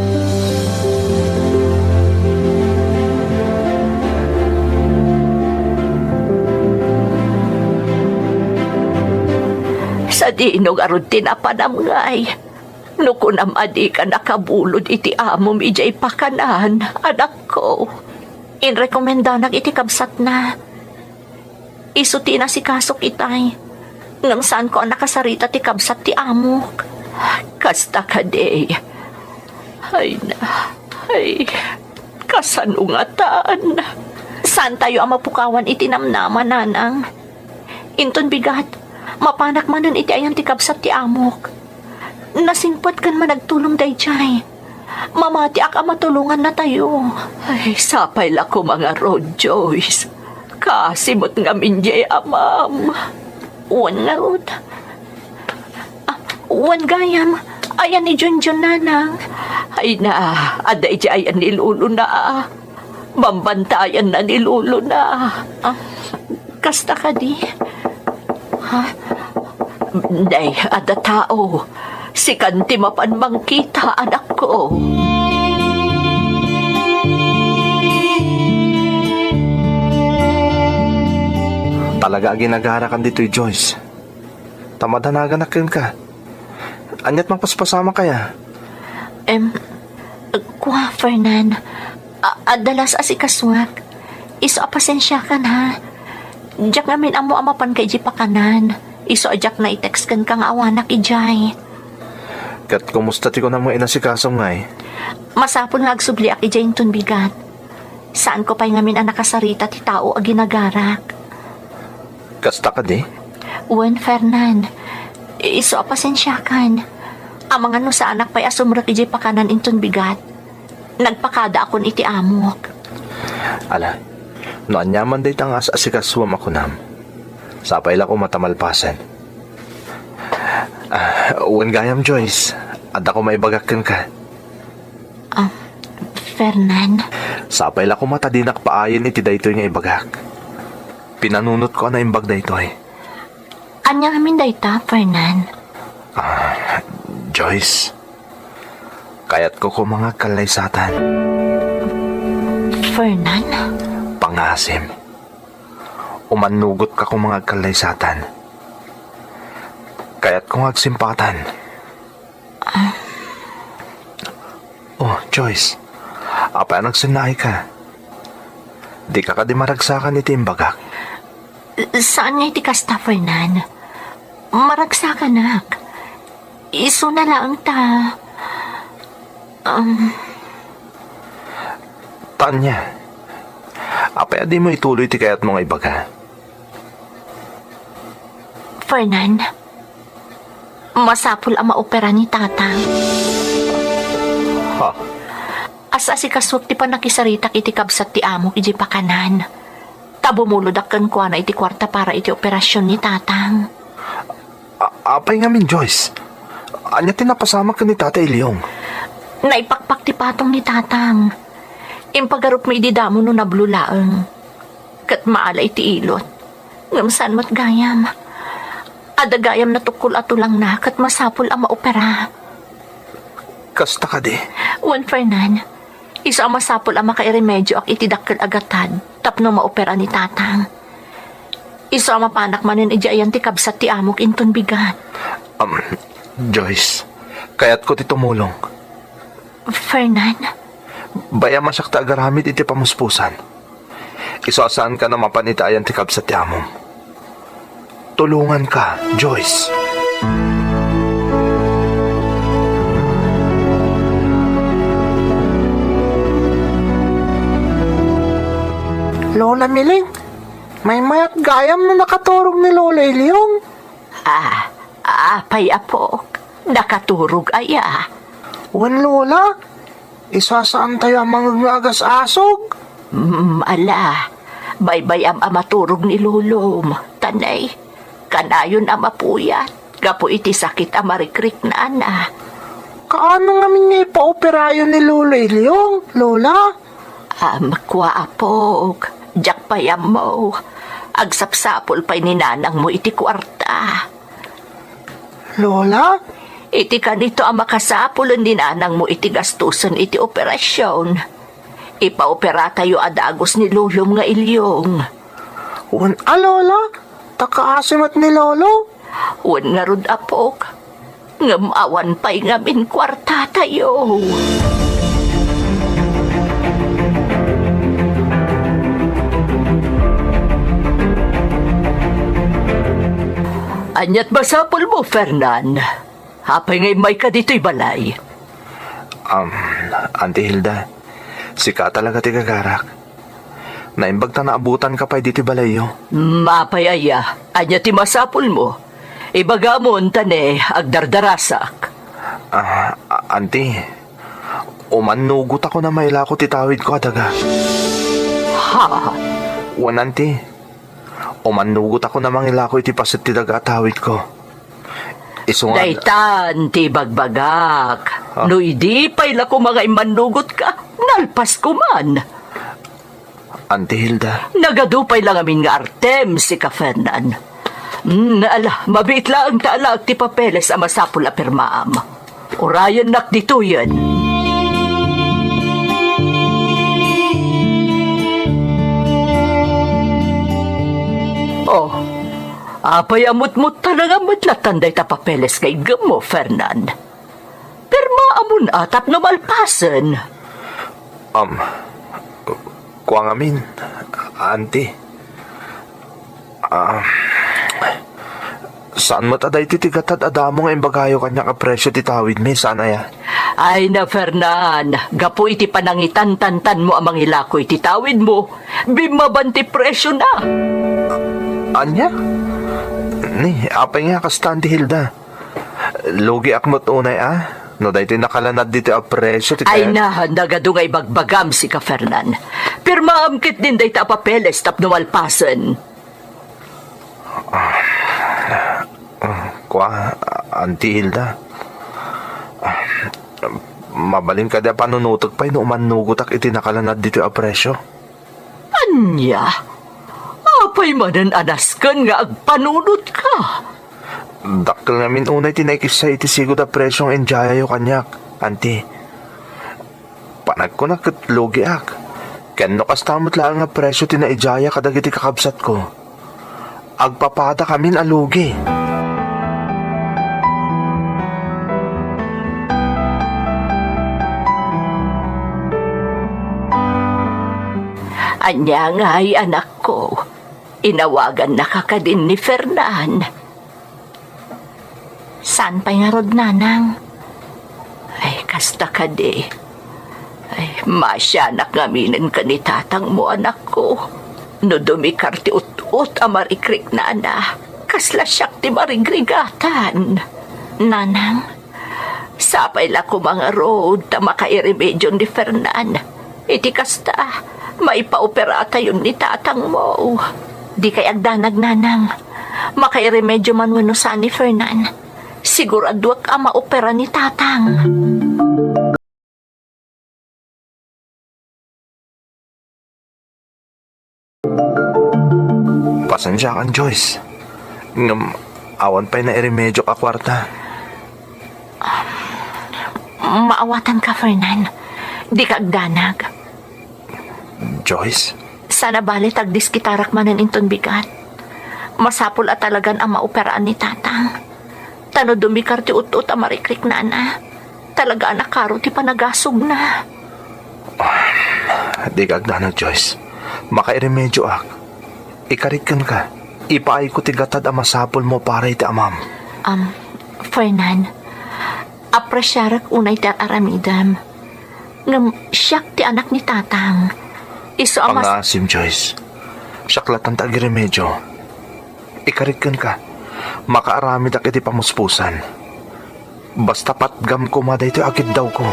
Sadino ngarud ti napanam ngay? No kunam a dika nakabulod iti amom idiay pakanan, anakko. Inrekomendanak iti kabsatna. Isu ti inasikasok itay. Ngem saanko a nakasarita ti kabsat ti amok. Kasta kadi. Ay na, ay, kasano ngatan? Saantayo a mapukawan iti namnama, nanang. Inton bigat, mapanak manen iti ayan ti kabsat ti amok. Nasingpet ken managtulong daydiay. Mamatiak a matulongannatayo. Ay, sapay la koma ngarud, Joyce. Kaasi met ngamin diay amam. Wen ngarud. Ah, wen gayam, ayan ni Junjun, nanang. Ay na, adda idiay ayan ni lolona. Bambantayanna ni lolona. Ah, kasta kadi? Ha? Nay, adda tao. Sikan ti mapan mangkita, anakko. Talaga a ginagarakan ditoy, Joyce. Ta madanaganak kenka. Ania't mapaspasamak aya? Em, kua, Fernan. A-, adda la asikasuak. Isu a pasensiakan, ha? Diak ngamin ammo a mapanka idiay pakanan. Isu a diak naitext kenka nga awanak idiay. Ket kumusta ti kunam nga inasikasom ngay? Masapul nga agsubliak idiay inton bigat. Saanko pay ngamin a nakasarita ti tao a ginagarak. Kasta kadi? Wen, Fernan. Isu a pasensiakan. Amangan no saanak pay a sumrek idiay pakanan inton bigat. Nagpakadaakon iti amok. Ala, no aniaman dayta nga as-asikasuam a kunam, sapay la koma ta malpasen. Ah, wen gayam, Joyce, adda koma ibagak kenka. Ah, Fernan. Sapay la koma ta dinak paayen iti daytoy nga ibagak. Pinanunotko a naimbag daytoy. Ania ngamin dayta, Fernan? Ah, Joyce, kayatko koma nga agkallaysatan. Fernan? Pangasim. Umannugotka koma nga agkallaysatan. Kayatko nga agsimpatan. Oh, Joyce. Apay a nagsennaayka? Dika kadi maragsakan iti imbagak? Saan nga iti kasta, Fernan. Maragsakanak. Isuna laeng ta, um, Tanya, apay a dimo ituloy ti kayatmo nga ibaga? Fernan, masapul a maopera ni Tatang. Ha? As-asikasuak ti pannakisaritak iti kabsat ti amok idiay pakanan. Ta bumulodak kenkuana iti kuarta para iti operasion ni Tatang. A-, apay ngamin, Joyce? Ania ti napasamak ken ni Tata Ilyong? Naipakpak ti patong ni Tatang. Impagarupmi idi damo no nablo laeng. Ket maala iti ilot. Ngem saan met gayam. Adda gayam natukkol a tulangna ket masapul a maopera. Kasta kadi? Wen, Fernan, isu a masapul a makairemedioak iti dakkel a gatad tapno maopera ni Tatang. Isu a mapanak manen idiay ayan ti kabsat ti amok inton bigat. Um, Joyce, kayatko ti tumulong. Fernan? Bay-am a siak ti agaramid iti pamuspusan. Isu a saanka a mapan iti ayan ti kabsat ti amom. Tulonganka, Joyce. Lola Miling, maymayat gayam no nakaturog ni Lolo Ilyong. Ah, apay, apok? Nakaturog aya? Wen, Lola. Isu a saantayo a mangngeg nga agas-asog. Mm, ala. Baybay-am a maturog ni Lolom. Tanay, kanayon a mapuyat gapu iti sakit a marikriknana. Kaano ngamin nga ipaoperayo ni Lolo Ilyong, Lola? Am, kua, apok, diak pay ammo. Agsapsapul pay ni nanangmo iti kuarta. Lola? Iti kanito a makasapulen ni nanangmo iti gastusen iti operasion. Ipaoperatayo a dagus ni Lolom nga Ilyong. Wen a, Lola, ta kaasi met ni Lolo. Wen ngarud, apok, ngem awan pay ngamin kuartatayo. Ania't masapulmo, Fernan? Apay nga immayka ditoy balay? Um, Auntie Hilda, sika talaga ti gagarak. Naimbag ta naabutanka pay ditoy balayyo. Mm, apay aya? Ania ti masapulmo? Ibagamon ta ne, agdardarasak. Ah, a-, Auntie, umannugotako a mailako ti tawidko a daga. Ha? Wen, Auntie, umannugotako a mangilako iti paset ti daga a tawidko. Isu nga daytan ti ibagbagak. Ah. No idi pay la koma nga immannugotka, nalpasko man. Auntie Hilda. Nagadu pay la ngamin nga artem sika, Fernan. Mm, ala, mabiit laeng ta alaek ti papeles a masapul a pirmaam. Urayennak ditoyen. Oh, apay a mutmuttana nga met latan dayta papeles nga iggemmo, Fernan? Pirmaamon a tapno malpasen. Um, kua ngamin, Auntie. Ah, saan met a daytoy ti gatad a damo nga imbagayo kaniak a presio ti tawidmi, saan aya? Ay na, Fernan, gapu iti panangitantantanmo a mangilako iti tawidmo, bimmaban ti presiona. Ania? Ni, apay nga kasta, Auntie Hilda? Lugiak met unay a, no daytoy nakalanad ditoy a presio ti... Ay kayat- na, nagadu nga ibagbagam sika, Fernan. Pirmaam ketdin dayta a papeles tapno malpasen. Ah, ah, kua, Auntie Hilda. Ah, mabalin kadi a panunotek pay no umannugotak iti nakalanad ditoy a presio? Ania? Apay manen a nasken nga agpanunotka? Dakkel ngamin unay ti naikessay iti sigud a presio nga indiayayo kaniak, Auntie. Panagkuna ket lugiak. Ken no kasta met laeng a presio ti naidiaya kadagiti kakabsatko, agpapadakamin a lugi. Ania ngay, anakko? Inawagannaka kadin ni Fernan? Saan pay ngarud, nanang? Ay, kasta kadi. Ay, masianak ngaminen ken ni tatangmo, anakko. No dumikar ti ut-ot a marikriknana, kasla siak ti marigrigatan. Nanang, sapay la koma ngarud ta makairemedion ni Fernan. Iti kasta, maipaoperatayon ni tatangmo. Dikay agdanag, nanang. Makairemedio man wenno saan ni Fernan, siguraduek a maopera ni tatang. Pasensiakan, Joyce. Ngem awan pay nairemediok a kuarta. Maawatanka, Fernan. Dika agdanag. Joyce? Saan a bale ta agdiskitarak manen inton bigat. Masapul a talagan a maoperaan ni tatang. Ta no dumikar ti ut-ot a marikriknana, talaga a nakaro ti panagasugna. Dika agdanag, Joyce. Makairemedio ak. Ikarit kenka. Ipaayko ti gatad a masapulmo para iti amam. Um, Fernan, apresiarek unay ti ar-aramidem. Ngem siak ti anak ni tatang. Isu a mas... Pangaasim, Joyce. Siak latan ti agiremedio. Ikarit kenka. Makaaramidak iti pamuspusan. Basta patgam koma daytoy a kiddawko.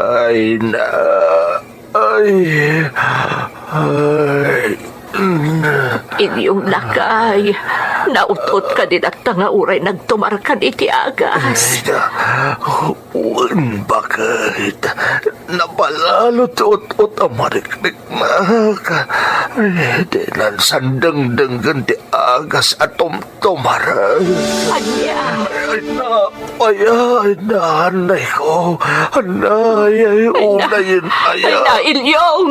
Ay, na. Ay. Ay. Inyong lakay, naut-ot kadi latta nga uray nagtumarkan iti agas. Ay, na. Wen, baket. Napalalo ti ut-ot a marikriknak. Ay, dinan sandengdenggen ti agas a tumtumareng. Ania? Ay, na, ay, ay, na, anay ko. Anay, ay, ay, na, unay, ay, ay, na, Ilyong.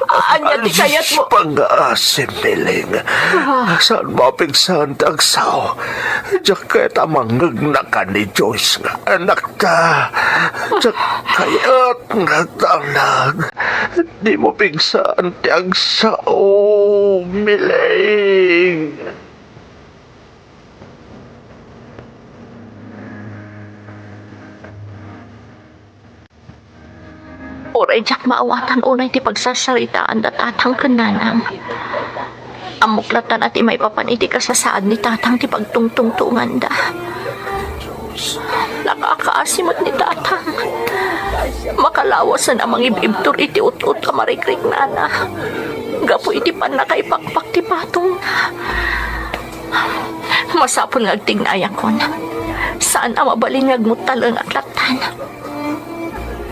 Ania ti kayatmo? Pangaasim, Miling. Ah. Saan mapigsan ti agsao? Diak ket a mangngegna ken ni Joyce nga anakta. Diak kayat nga agtalnag. Dimo pigsan ti agsao, Miling. Uray diak maawatan unay ti pagsasaritaan da tatang ken nanang. Ammok latta a ti maipapan iti kasasaad ni tatang ti pagtungtungtonganda. Nakakaasi met ni tatang. Makalawasen a mangib-ibtur iti ut-ot a marikriknana gapu iti pannakaipakpak ti patongna. Masapul nga agtignayakon. Saan a mabalin nga agmuttalengak lattan.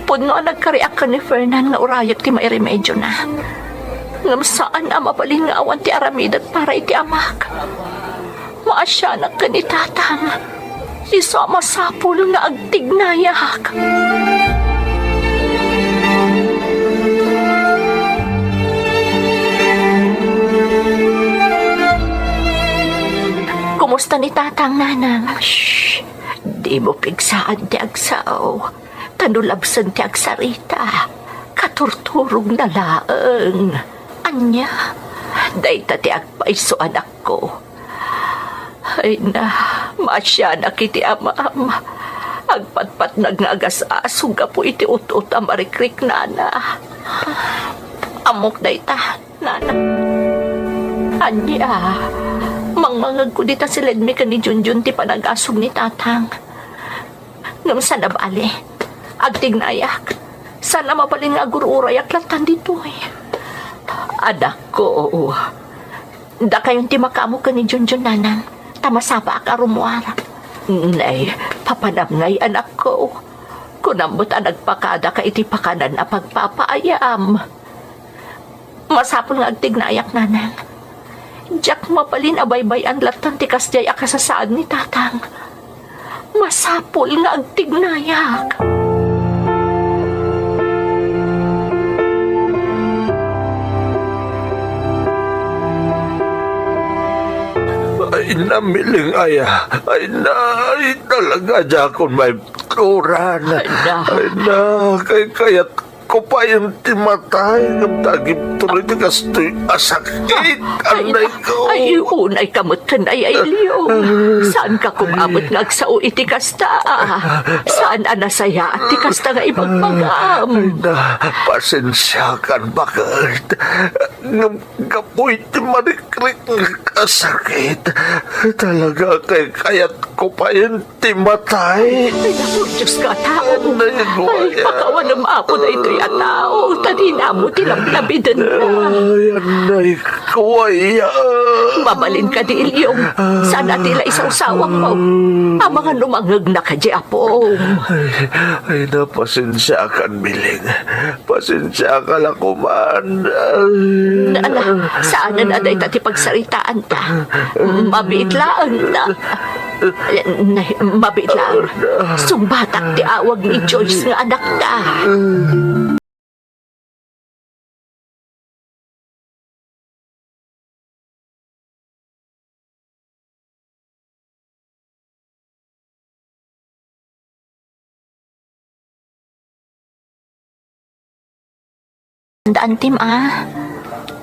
Pudno a nagkariak ken ni Fernan nga urayek ti mairemedyona. Ngem saan a mabalin nga awan ti aramidek para iti amak. Maasianak ken ni tatang. Isu a masapul nga agtignayak. Kumusta ni tatang, nanang? Shh! Dimo pigsaan ti agsao. Ta no labsen ti agsarita, katurturogna laeng. Ania? Dayta ti agpayso, anakko. Ay na, maasianak iti amam. Agpatpatnag nga agas-aso gapu iti ut-ot a marikriknana. Ammok dayta, nana. Ania, mangmangegko dita siledmi ken ni Junjun ti panagasog ni tatang. Ngem saan a bale, agtignayak. Saan a mabalin nga agur-urayak lattan ditoy. Anakko, dakayon ti makaammo ken ni Junjun, nanang, ta masapaak a rummuar. Nay, papanam ngay, anakko. Kunam met a nagpakadaka iti pakanan a pagpapaayam. Masapul nga agtignayak, nanang. Diak mabalin a baybay-an lattan ti kasdiay a kasasaad ni tatang. Masapul nga agtignayak. Ay, namiling aya. Ay, na, ay, talaga, diakon maibturan. Ay, na. Ay, na, kay kayat ko pay ti matay, ngem dagitoy ti kastoy a sakit. Ay, anay ko. Ay, unay ka met ken ay, ay, Leo. Saan ka kumamet nga agsao iti kasta? Saan a nasayaat ti kasta nga ibagbagam? Ay, na, pasensiakan, baket. Ngem gapu iti marikrik nga sakit, talaga kay kayat ko pay ti matay. Ay, naku, Diyos ka, tao. Ay, pakawanem, Apo, daytoy a tao. Ta dina mo ti lablabidenna. Ay, anay ko aya. Mabalin kadi, Ilyong. Saan a ti la isawsawak mo? Amangan no mangngegna kadi, Apo. Ay, ay, na, pasensiakan, Miling. Pasensiaka la koman. Ala, saanen a dayta ti pagsaritaanta. Mabiit laeng ta. Nay, mabiit laeng. Sungbatak ti awag ni Joyce nga anakta. Daan tim a.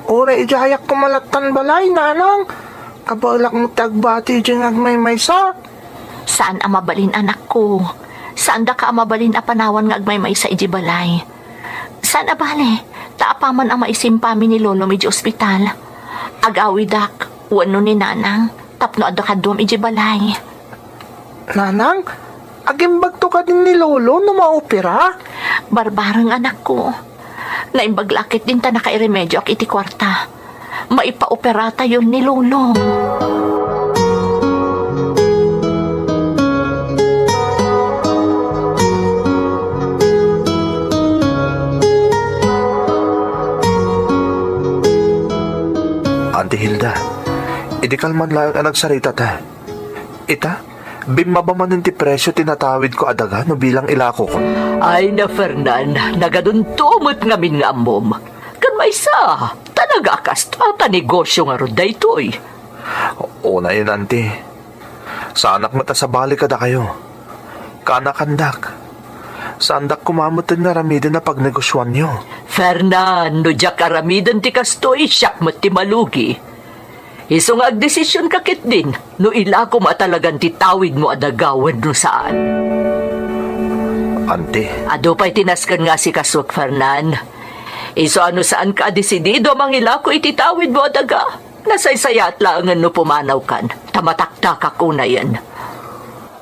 Uray idiayak ko malattan balay, nanang. Kabaelak met ti agbati idiay nga agmaymaysa. Saan a mabalin, anakko. Saan daka a mabalin a panawan nga agmaymaysa idiay balay. Saan a bale, ta apaman a maisimpami ni lolom idiay ospital, agawidak wenno ni nanang tapno adda kaduam idiay balay. Nanang, agimbagto kadin ni lolo no maopera? Barbareng, anakko. Naimbag la ketdin ta nakairemedioak iti kuarta. Maipaoperatayon ni lolo. Auntie Hilda, Idi kalman laeng a nagsaritata. Ita, bimmaba manen ti presio ti natawidko a daga no bilang ilakokon. Ay na, Fernan, nagadunto met ngamin nga ammom. Ken maysa, talaga a kasta ta negosio ngarud daytoy. Unayen, Auntie. Saanak met a sabali kadakayo. Kaanakandak. Saandak koma metten nga aramiden a pagnegosioanyo. Fernan, no diak aramiden ti kastoy, siak met ti malugi. Isu nga agdesisionka ketdin no ilakom a talagan ti tawidmo a daga wenno saan. Auntie. Adu pay ti nasken nga asikasuek, Fernan. Isu a no saanka a desidido a mangilako iti tawidmo a daga, nasaysayaat laengen no pumanawkan, ta mataktakak unayen.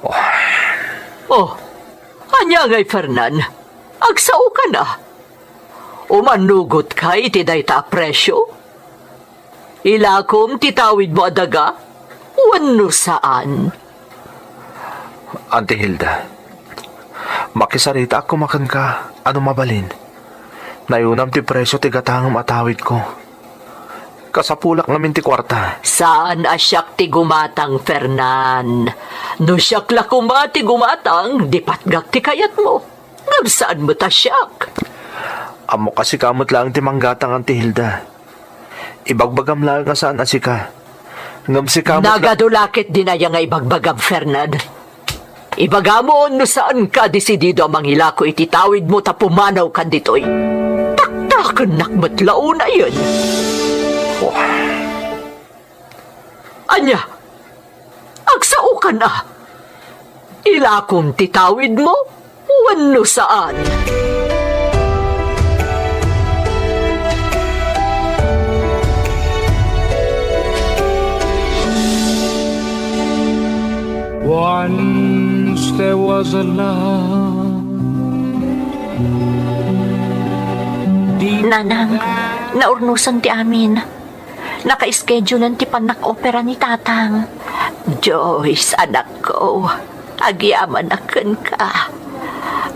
Oh. Oh, ania ngay, Fernan? Agsaokan a. Umannugotka iti dayta a presio? Ilakom ti tawidmo a daga wenno saan? Auntie Hilda, makisaritaak koma kenka a no mabalin. Nayunam ti presio ti gatangem a tawidko. Kasapulak ngamin ti kuarta. Saan a siak ti gumatang, Fernan. No siak la koma ti gumatang, di patgak ti kayatmo. Ngem saan met a siak. Ammok a sika met laeng ti manggatang, Auntie Hilda. Ibagbagam laeng a saan a sika. Ngem sika met la- Nagadu la ketdin aya nga ibagbagam, Fernan. Ibagam no saanka desidido a mangilako iti tawidmo ta pumanawkan ditoy. Taktakennak met la unayen. Oh. Ania? Agsaokan a. Ilakom ti tawidmo wenno saan? Once there was a love. Nanang, naurnosan ti amin. Naka-schedulean ti pannak-opera ni Tatang. Joyce, anakko, agyamanak kenka.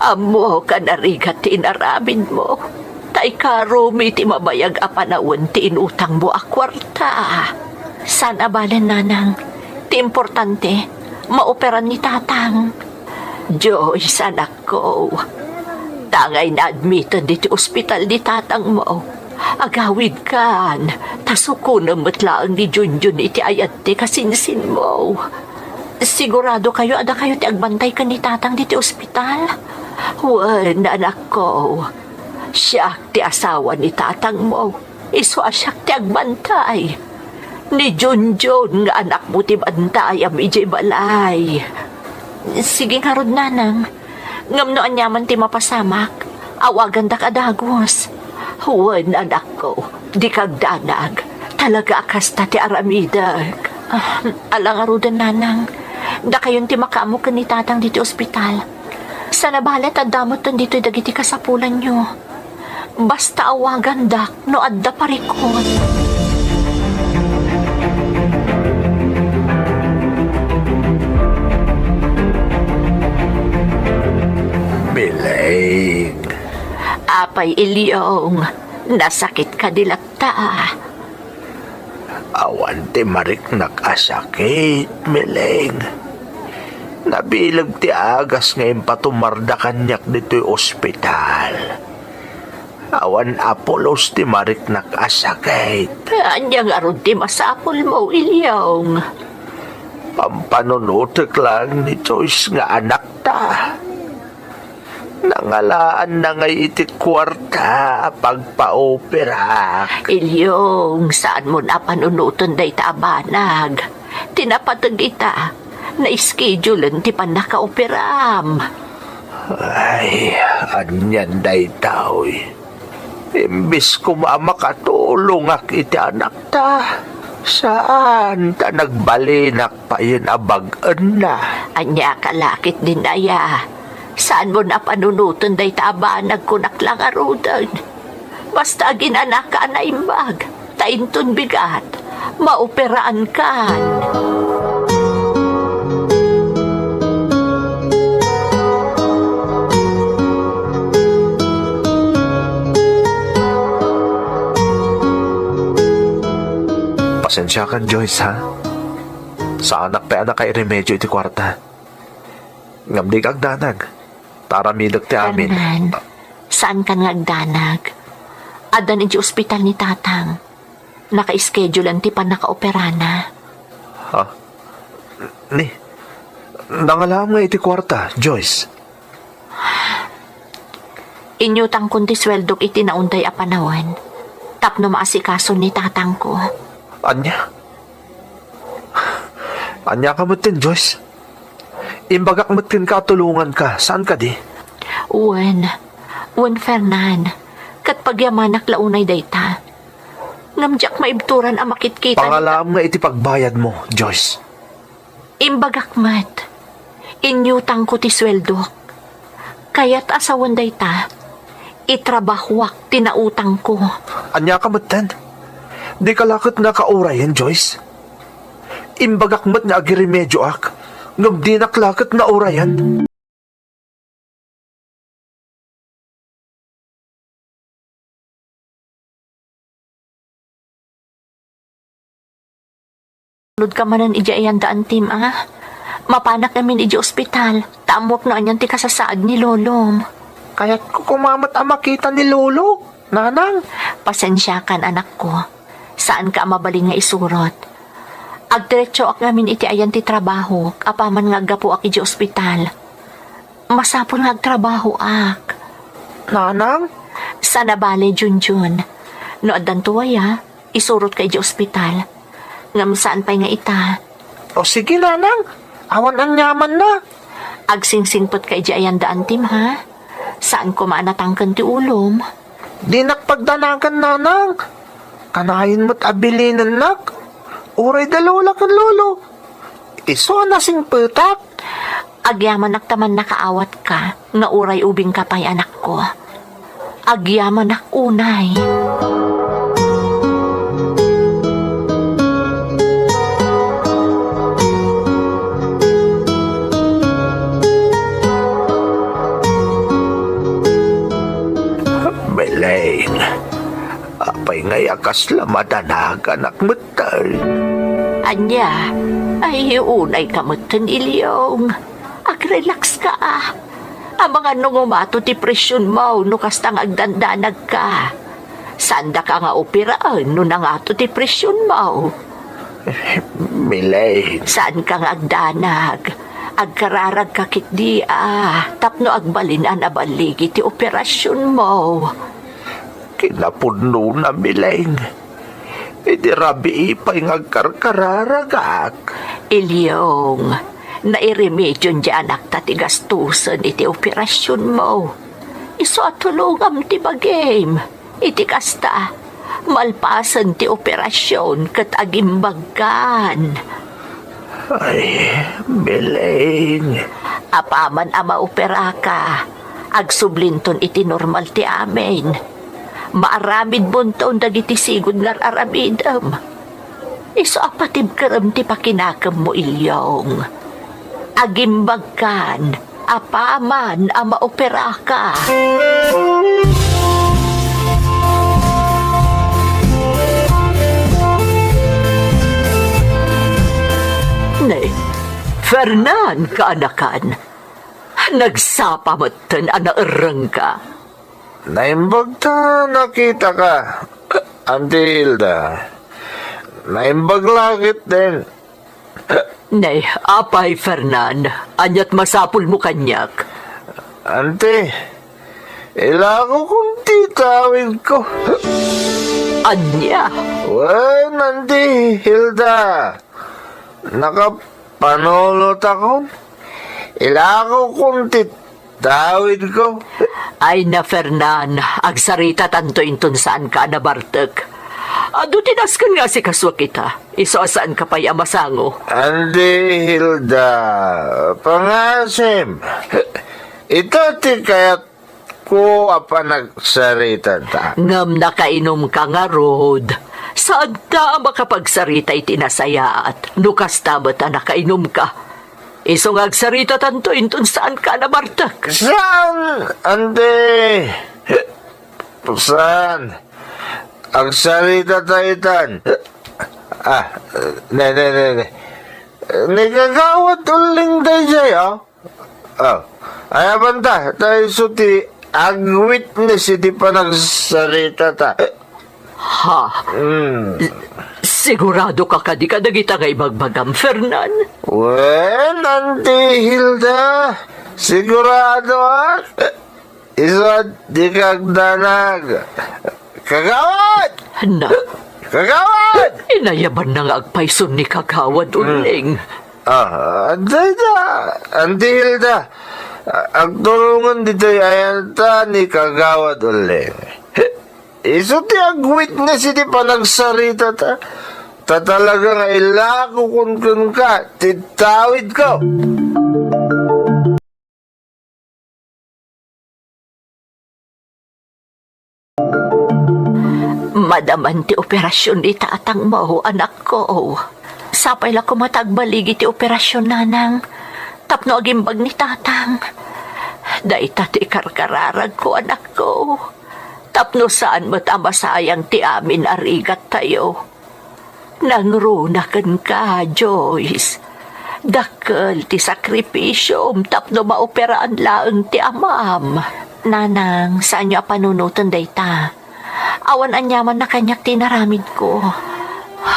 Ammok a narigat ti inaramidmo. Ta ikarumi ti mabayag a panawen ti inutangmo a kuarta. Saan a bale, Nanang. Ti importante, maoperan ni Tatang. Joyce, anakko, tangay naadmiten ditoy ospital ni tatangmo. Agawidkan, ta sukonem met laeng ni Junjun iti ayat ti kasinsinmo. Siguradokayo a dakayo ti agbantay ken ni Tatang ditoy ospital? Wen, anakko, siak ti asawa ni tatangmo. Isu a siak ti agbantay. Ni Junjun nga anakmo ti bantayam idiay balay. Sige ngarud, Nanang. Ngem no aniaman ti mapasamak, awagandak a dagus. Wen, anakko, dika agdanag. Talaga a kasta ti aramidek. Ah, ala ngaruden, Nanang. Dakayon ti makaammo ken ni Tatang ditoy ospital. Saan a bale ta adda metten ditoy dagiti kasapulanyo. Basta awagandak no adda parikut. Bileng. Apay Ilyong, nasakit kadi latta? Awan ti mariknak a sakit, Mileng. Nabileg ti agas nga impatumarda kaniak ditoy ospital. Awan a pulos ti mariknak a sakit. Ania ngarud ti masapulmo, Ilyong? Pampanunotek laeng ni Joyce nga anakta. Nangalaanna ngay iti kuarta a pagpaoperak. Ilyong, saanmon a panunoten dayta a banag. Ti napateg ita, na-schedulen ti pannakaoperam. Ay, anian daytoy? Imbes koma a makatulongak iti anakta, saan ta nagbalinak payen a bag-enna. Ania ka la ketdin aya? Saanmon a panunoten dayta a banag, kunak la ngaruden. Basta aginanaka a naimbag, ta inton bigat, maoperaankan. Pasensiakan, Joyce, ha? Saanak pay a nakairemedyo iti kuarta. Ngem dika agdanag. Ta aramidek ti amin. Fernan, saankan nga agdanag. Addan idiay ospital ni Tatang. Naka-schedulean ti pannakaoperana. Ha? Ni, nangalaam nga iti kuarta, Joyce? Inyutangkon ti sueldok iti naunday a panawen tapno maasikason ni tatangko. Ania? Ania ka metten, Joyce? Imbagak met kenka a tulonganka, saan kadi? Wen, wen, Fernan, ket pagyamanak la unay dayta. Ngem diak maibturan a makitkita. Pangalaam nga iti pagbayadmo, Joyce. Imbagak met, inyutangko ti sueldok. Kayat a sawen dayta, itrabahoak ti nautangko. Ania ka metten? Dika la ket nakaurayen, Joyce? Imbagak met nga agiremedioak, ngem dinak la ket naurayen. Tulodka manen idiay ayan da Antim, a? Mapanak ngamin idiay ospital, ta ammoak no anian ti kasasaad ni lolom. Kayatko koma met a makita ni lolo, nanang. Pasensiakan, anakko. Saanka a mabalin nga isurot. Agdiretsoak ngamin iti ayan ti trabahok apaman nga aggapuak idiay ospital. Masapul nga agtrabahoak. Nanang? Saan a bale, Junjun. No addanto aya, isurotka idiay ospital. Ngem saan pay nga ita. O sige, nanang. Awan aniamanna. Agsingsingpetka idiay ayan da Antim, ha? Saan koma a natangken ti ulom. Dinak pagdanagan, nanang. Kanayon met a bilinennak. Uray da lola ken lolo. Isu a nasingpetak. Agyamanak ta mannakaawatka nga uray ubingka pay, anakko. Agyamanak unay. Beleng, apay ngay a kasla madanaganak metten? Ania? Ay, unayka metten, Ilyong. Agrelaxka. Amangan no umato ti presionmo no kasta nga agdandanagka. Saandaka nga operaen no nangato ti presionmo. Milay. Saanka nga agdanag. Agkararagka ketdi a tapno agbalin a naballigi ti operasionmo. Kinapudnona, Mileng. Idi rabii pay nga agkarkararagak. Ilyong, nairemedion ti anakta ti gastusen iti operasionmo. Isu a tulongam ti bagim. Iti kasta, malpasen ti operasion ket agimbagkan. Ay, Mileng. Apaman a maoperaka, agsublinton iti normal ti amin. Maaramidmonton dagiti sigud nga ar-aramidem. Isu a patibkerem ti pakinakemmo, Ilyong. Agimbagkan apaman a maoperaka. Ne, Fernan, kaanakan, nagsapa metten a naerrengka. Naimbag ta nakitaka, Auntie Hilda. Naimbag la ketdin. Ne, apay, Fernan, ania't masapulmo kaniak? Auntie, ilakokon ti tawidko. Ania? Wen, Auntie Hilda, nakapanulotakon. Ilakokon ti tawidko. Ay na, Fernan, agsaritatanto inton saanka a nabartek. Adu ti nasken nga asikasuak ita, isu a saanka pay a masango. Auntie Hilda, pangasim, ita ti kayatko a panagsaritata. Ngem nakainumka ngarud. Saanta a makapagsarita iti nasayaat no kasta met a nakainumka. Isu nga agsaritatanto inton saanka a nabartek. Saan, Auntie? Saan? Agsaritata itan. Ah, ne, ne, ne, ne. Ni Kagawad Uling daydiay, a. A, ay, awan ta, ta isu ti agwitness iti panagsarita ta. Ha? Hmm. Sigurado ka kadi kadagita nga ibagbagam, Fernan? Wen, Auntie Hilda, sigurado ak. Isu a di kagdanag. Kagawad! Na. Kagawad! Inayabanna nga agpayson ni Kagawad Uling. A, dayta, Auntie Hilda. Agturongen ditoy ayanta ni Kagawad Uling. Isu ti agwitness iti panagsarita ta. Ta talaga nga ilakokon kenka ti tawidko. Madaman ti operasion ni tatangmo, anakko. Sapay la koma ta agbaligi ti operasion, nanang, tapno agimbag ni tatang. Dayta ti karkararagko, anakko. Tapno saan met a masayang ti amin a rigattayo. Nangruna kenka, Joyce. Dakkel ti sakripisiom tapno maoperaan laeng ti amam. Nanang, saanyo a panunoten dayta. Awan aniamanna kaniak ti inaramidko.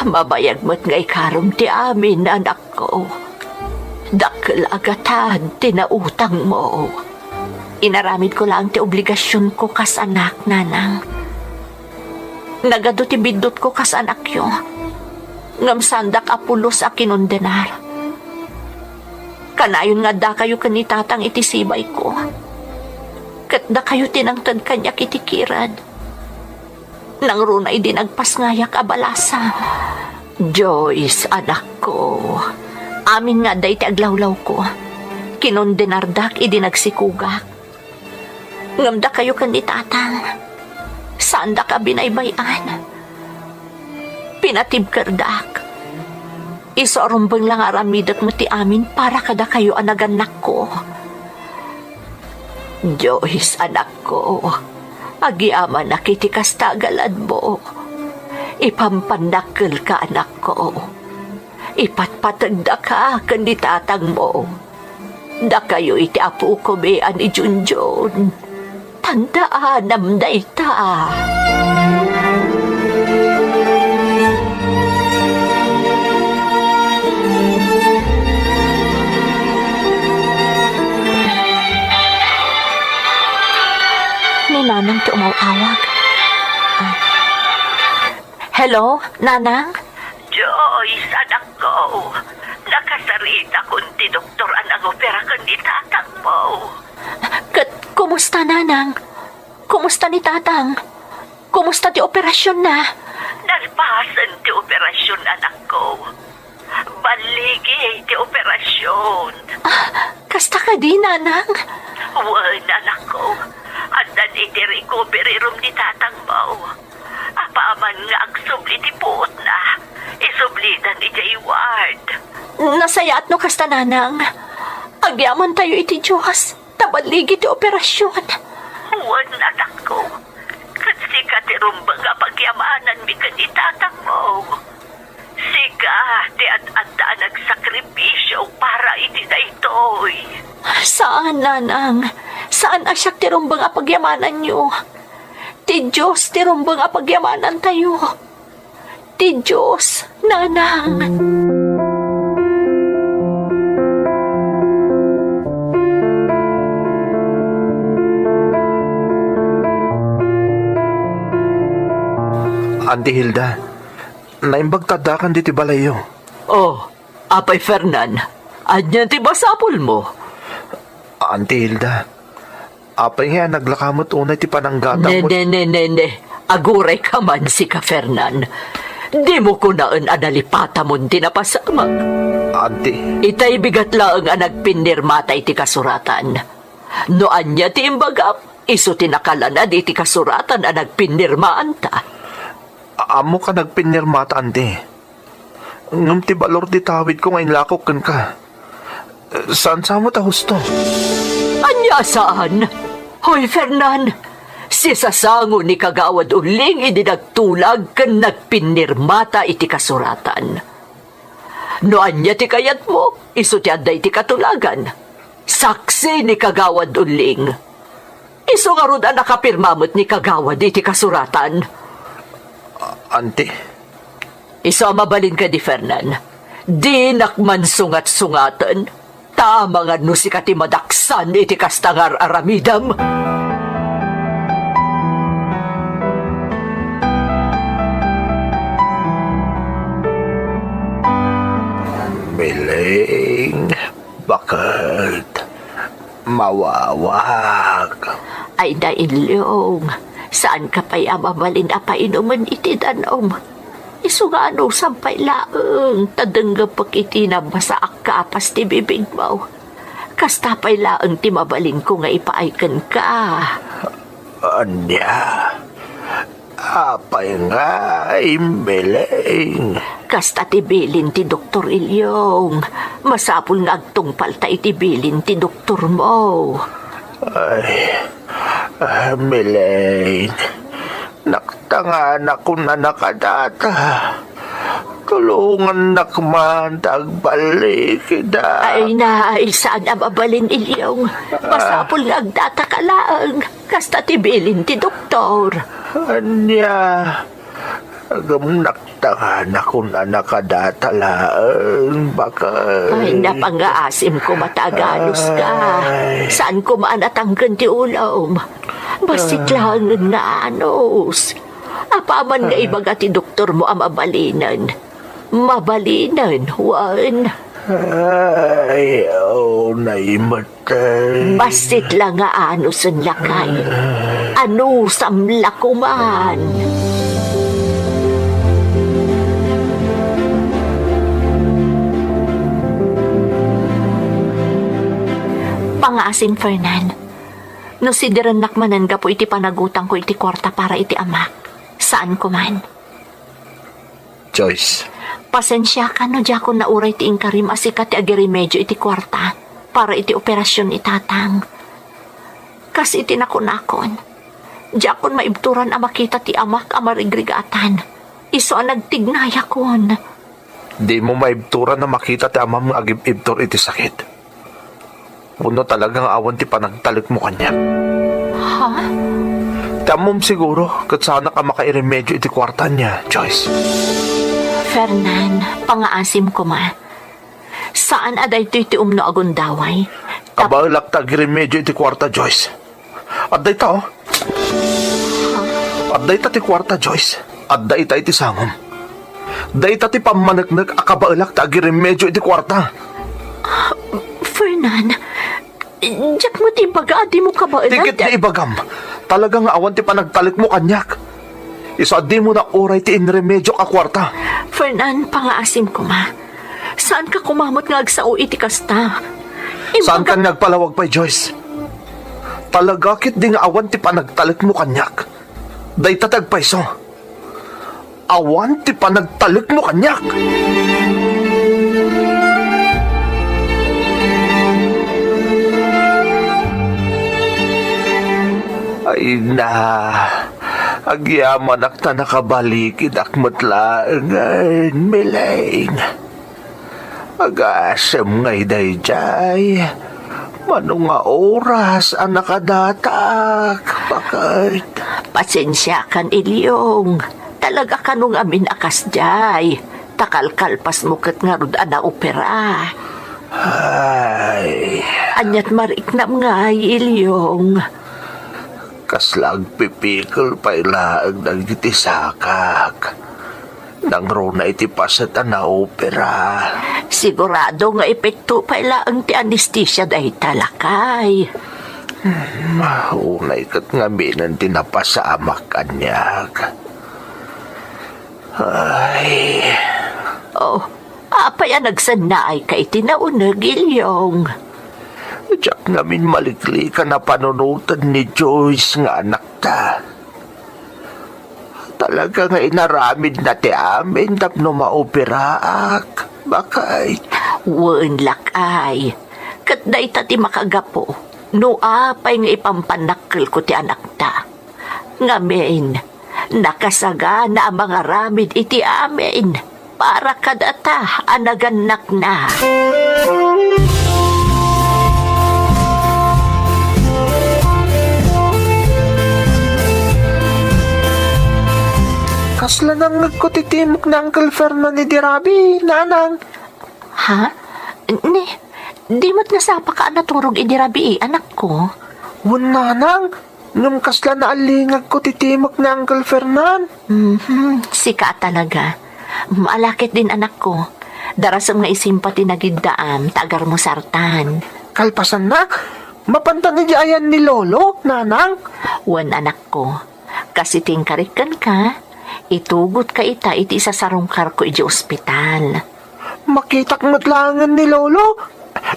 Mabayag met nga ikarom ti amin, anakko. Dakkel a gatad ti nautangmo. Inaramidko laeng ti obligasionko kas anak, nanang. Nagadu ti biddutko kas anakyo. Ngem saandak a pulos a kinondenar. Kanayon nga addakayo ken ni tatang iti sibayko. Ket dakayo ti nangted kaniak iti kirad. Nangruna idi nagpasngayak a balasang. Joyce, anakko, amin nga adda iti aglawlawko. Kinondenardak idi nagsikugak. Ngem dakayo ken ni tatang, saandak a binaybay-an. Pinatibkerdak. Isu a rumbeng la nga aramidek met ti amin para kadakayo a nagannakko. Joyce, anakko, agyamanak iti kasta a galadmo. Ipampannakkelka, anakko. Ipatpategdaka ken ni tatangmo. Dakayo iti apokami a ni Junjun. Tandaanam dayta. Ni Nanang ti umaw-awag. Ah. Hello, Nanang? Joyce, anakko. Nakasaritakon ti doktor a nangopera ken ni tatangmo. Ket kumusta, Nanang? Kumusta ni Tatang? Kumusta ti operasionna? Nalpasen ti operasion, anakko. Balligi ti operasion. Ah, kasta kadi, Nanang? Wen, anakko. Addan iti recovery room ni tatangmo. Apaman nga agsubli ti puotna, isublidan idiay ward. Nasayaat no kasta, Nanang. Agyamantayo iti Dios, ta balligi ti operasion. Wen, anakko. Ket sika ti rumbeng a pagyamananmi ken ni tatangmo. Sika ti ad-adda a nagsakripisio para iti daytoy. Saan, Nanang. Saan a siak ti rumbeng a pagyamananyo. Ti Dios ti rumbeng a pagyamanantayo. Ti Dios, Nanang. Auntie Hilda, naimbag ta addakan ditoy balayyo. Oh, Apay Fernan, ania ti basapulmo? Auntie Hilda, apay nga naglaka met unay ti pananggatangmo? Ne, ne, ne, ne, ne. Agurayka man, sika, Fernan. Dimo kunaen a nalipatamon ti napasamak. Auntie. Itay bigat laeng a nagpinnirmata iti kasuratan. No ania ti imbagam, isu ti nakalanad iti kasuratan a nagpinnirmaanta. A-, ammok a nagpinnirmata, Auntie. Ngem ti balor ti tawidko nga inlakok kenka. Saan sa met a husto? Ania a saan? Hoy, Fernan! Sisasango ni Kagawad Uling idi nagtulag ken nagpinnirmata iti kasuratan. No ania ti kayatmo, isu ti adda iti katulagan. Saksi ni Kagawad Uling. Isu ngarud a nakapirma met ni Kagawad iti kasuratan. Auntie? Isu a mabalin kadi, Fernan. Dinak man sungat-sungaten. Ta amangan no sika ti madaksan iti kasta nga ar-aramidem. Miling, baket, mawawak. Ay, Ilyong, saanka pay a mabalin a painumen iti danum. Isu nga anusam pay laeng, ta denggepek iti nabasa a kapas ti bibigmo. Kasta pay laeng ti mabalinko nga ipaay kenka. Ania? Apay nga, Miling? Kasta ti bilin ti Doktor Ilyong. Masapul nga agtungpalta iti bilin ti doktormo. Ay, ah, Miling, naktanganak kunana kadata. Tulongannak man ta agballik ida. Ay, nay, saan a mabalin, Ilyong. Masapul nga agdataka laeng. Kasta ti bilin ti doktor. Ania? Agem, naktanganak kunana kadata laeng, baket. Ay, napangaasim koma ta aganuska. Ay. Saan koma a natangken ti ulom. Bassit laengen nga anus. Apaman nga ibaga ti doktormo a mabalinen. Mabalinen, wen. Ay, unay met. Bassit la nga anusen, lakay. Anusam la koman. Pangaasim, Fernan. No sidirennak manen gapu iti panagutangko iti kuarta para iti amak, saan koman. Joyce. Pasensiakan no diakon nauray ti inkarim a sika ti agiremedio iti kuarta para iti operasion ni Tatang. Kas iti nakunakon, diakon maibturan a makita ti amak a marigrigatan. Isu a nagtignayakon. Dimo maibturan a makita ti amam nga agib-ibtur iti sakit. Wenno talaga nga awan ti panagtalekmo kaniak? Ha? Ti ammom siguro, ket saanak a makairemedio iti kuarta ania, Joyce. Fernan, pangaasim koma. Saan a daytoy ti umno a gundaway. Tap- Kabaelak ta agiremedio iti kuarta, Joyce. Adda ita, oh. Adda ita ti kuarta, Joyce. Adda ita iti sangom. Dayta ti pammaneknek a kabaelak ta agiremedio iti kuarta. Fernan, diak met ibaga a dimo kabaelan. Tikit nga ibagam. Talaga nga awan ti panagtalekmo kaniak. Isu a dimo nauray ti inremediok a kuarta. Fernan, pangaasim koma. Saanka koma met nga agsao iti kasta. Ibaga- Saan kan nga agpalawag pay, Joyce? Talaga ketdi nga awan ti panagtalekmo kaniak. Dayta ti agpayso. Awan ti panagtalekmo kaniak. Ay na, agyamanak ta nakabalikidak met laengen, Miling. Agasem ngay daydiay. Mano nga oras a nakadatak, baket? Pasensiakan, Ilyong. Talaga kano ngamin a kasdiay. Ta kalkalpasmo ket ngarud a naopera. Ay. Aniat mariknam ngay, Ilyong? Kasla agpipikel pay laeng dagiti sakak. Nangruna iti paset a naopera. Sigurado nga epekto pay laeng ti anestesia dayta, lakay. Hmm, unay ket ngaminen ti napasamak kaniak. Ay. Oh, apay a nagsannaayka iti nauneg, Ilyong? Diak ngamin maliklikan a panunoten ni Joyce nga anakta. Talaga nga inaramidna ti amin tapno maoperaak, baket. Wen, lakay. Ket dayta ti makagapu no apay nga ipampannakkelko ti anakta. Ngamin, nakasagana a mangaramid iti amin. para kadata a nagannakna. Kasla nangngegko ti timekna Uncle Fernan idi rabii, nanang. Ha? Ni, di met nasapaka a naturog idi rabii, anakko? Wen, nanang, ngem kasla naallingagko ti timekna Uncle Fernan. Mhm, sika a talaga. Maala ketdin, anakko. Darasem nga isimpa ti nagiddaam ta agarmusartan. Kalpasanna, mapantan idiay ayan ni Lolo, nanang? Wen, anakko. Kas iti inkarik kenka, itugotka ita iti isasarungkarko idiay ospital. Makitak met laengen ni Lolo,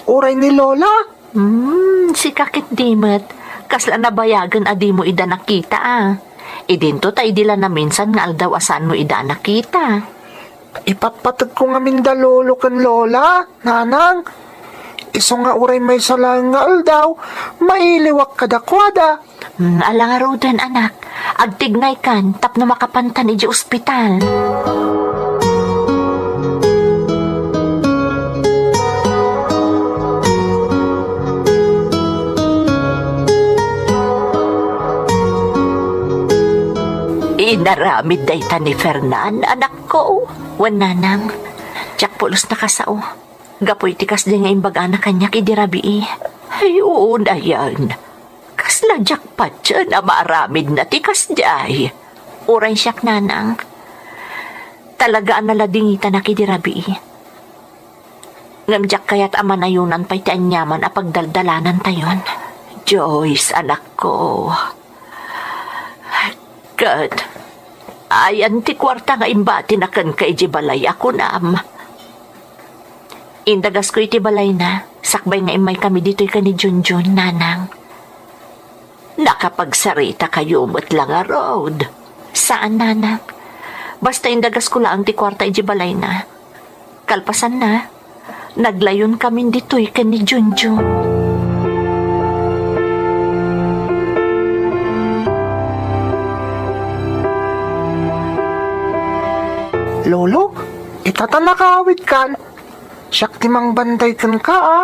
uray ni Lola. Hmm, sika ketdi met, kasla nabayagen a dimo ida nakita a. Idinto ta idi la naminsan nga aldaw a saanmo ida a nakita. Ipatpategko ngamin da Lolo ken Lola, nanang. Isu nga uray maysa laeng nga aldaw, mailiwak kadakuada. Hmm, ala ngaruden, anak. Agtignaykan tapno makapantan idiay ospital. Inaramid dayta ni Fernan, anakko. Wen, nanang, diak pulos nakasao. Gapu iti kasdi nga imbagana kaniak idi rabii. Ay, unayen. Kasla diak patien a maaramidna ti kasdiay. Uray siak, nanang. Talaga a naladingitanak idi rabii. Ngem diak kayat a manayonan pay ti aniaman a pagdaldalanantayon. Joyce, anakko. Ket, ayan ti kuarta nga imbatina kenka idiay balay a kunam. Indagasko iti balayna, sakbay nga immaykami ditoy ken ni Junjun, nanang. Nakapagsaritakayo met la ngarud? Saan, nanang. Basta indagasko laeng ti kuarta idiay balayna. Kalpasanna, naglayonkamin ditoy ken ni Junjun. Lolo, ita ta nakaawidkan. Siak ti mangbantay kenka a.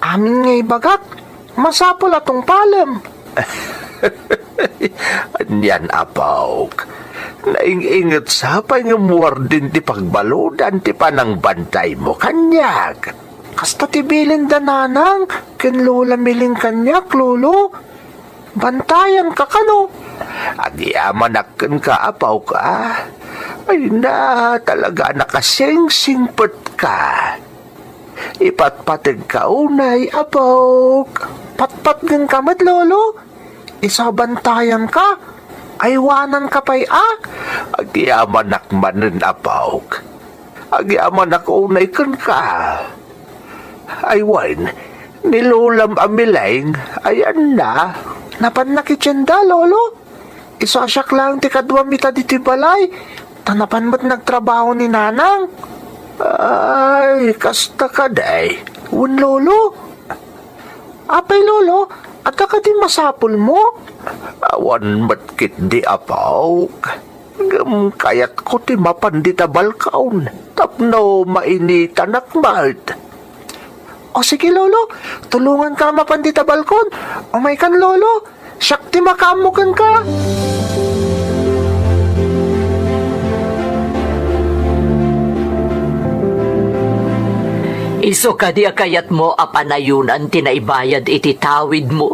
Amin nga ibagak, masapul a tungpalem. Anian, apok. Naing-inget sa pay nga muardin ti pagbaludan ti panangbantaymo kaniak. Kasta ti bilin da nanang ken Lola Miling kaniak, Lolo. Bantayanka kano? Agyamanak kenka, apok, a. Ay na, talaga a nakasingsingpetka. Ipatpategka unay, apok. Patpatgenka met, Lolo. Isu a bantayanka. Aywananka pay a. Agyamanak manen, apok. Agyamanak unay kenka. Ay wen, ni Lolam a Miling, ayanna. Napanna iti tienda, Lolo. Isu a siak laeng ti kaduam ita ditoy balay, ta napan met nagtrabaho ni Nanang. Ay, kasta kadi. Wen, Lolo. Apay, Lolo, adda kadi masapulmo? Awan met ketdi, apok. Ngem kayatko ti mapan dita balkon tapno mainitanak met. O sige, Lolo, tulonganka a mapan dita balkon. Umaykan, Lolo. Siak ti makaammo kenka. Isu kadi a kayatmo a panayonan ti naibayad iti tawidmo?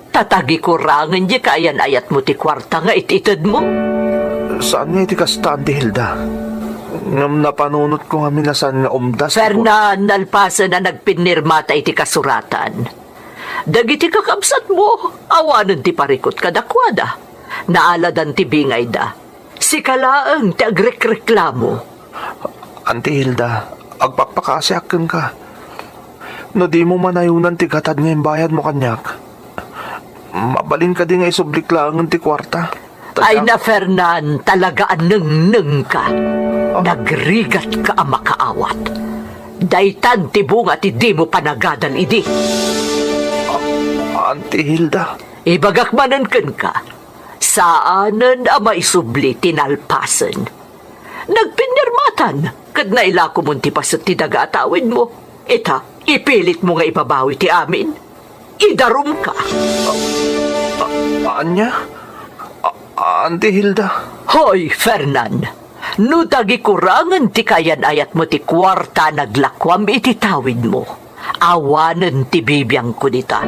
Ta tagikurangen diay kaayan-ayatmo ti kuarta nga it-itedmo. Saan nga iti kasta, Auntie Hilda. Ngem napanunotko ngamin a saan nga umdas ti ku- Fernan, nalpasen a nagpinnirmata iti kasuratan. Dagiti kakabsatmo, awanen ti parikut kadakuada. Naaladan ti bingayda. Sika laeng ti agrekreklamo. Auntie Hilda, agpakpakasiak kenka. No dimo manayonan ti gatad nga imbayadmo kaniak, mabalin kadi nga isublik laengen ti kuarta? Ta Ay diak- na, Fernan, talaga a nengnengka. Ah. Nagrigatka a makaawat. Daytan ti bunga ti dimo panagadal idi. Ah, Auntie Hilda. Ibagak manen kenka, saanen a maisubli ti nalpasen. Nagpinirmatan, ket nailakomon ti paset ti daga a tawidmo. Ita, ipilitmo nga ibabawi ti amin. Idarumka. A-, ania? A-, Auntie Hilda? Hoy, Fernan! No tagikurangen ti kayan-ayatmo ti kuarta a naglakuam iti tawidmo, awanen ti bibiangko dita.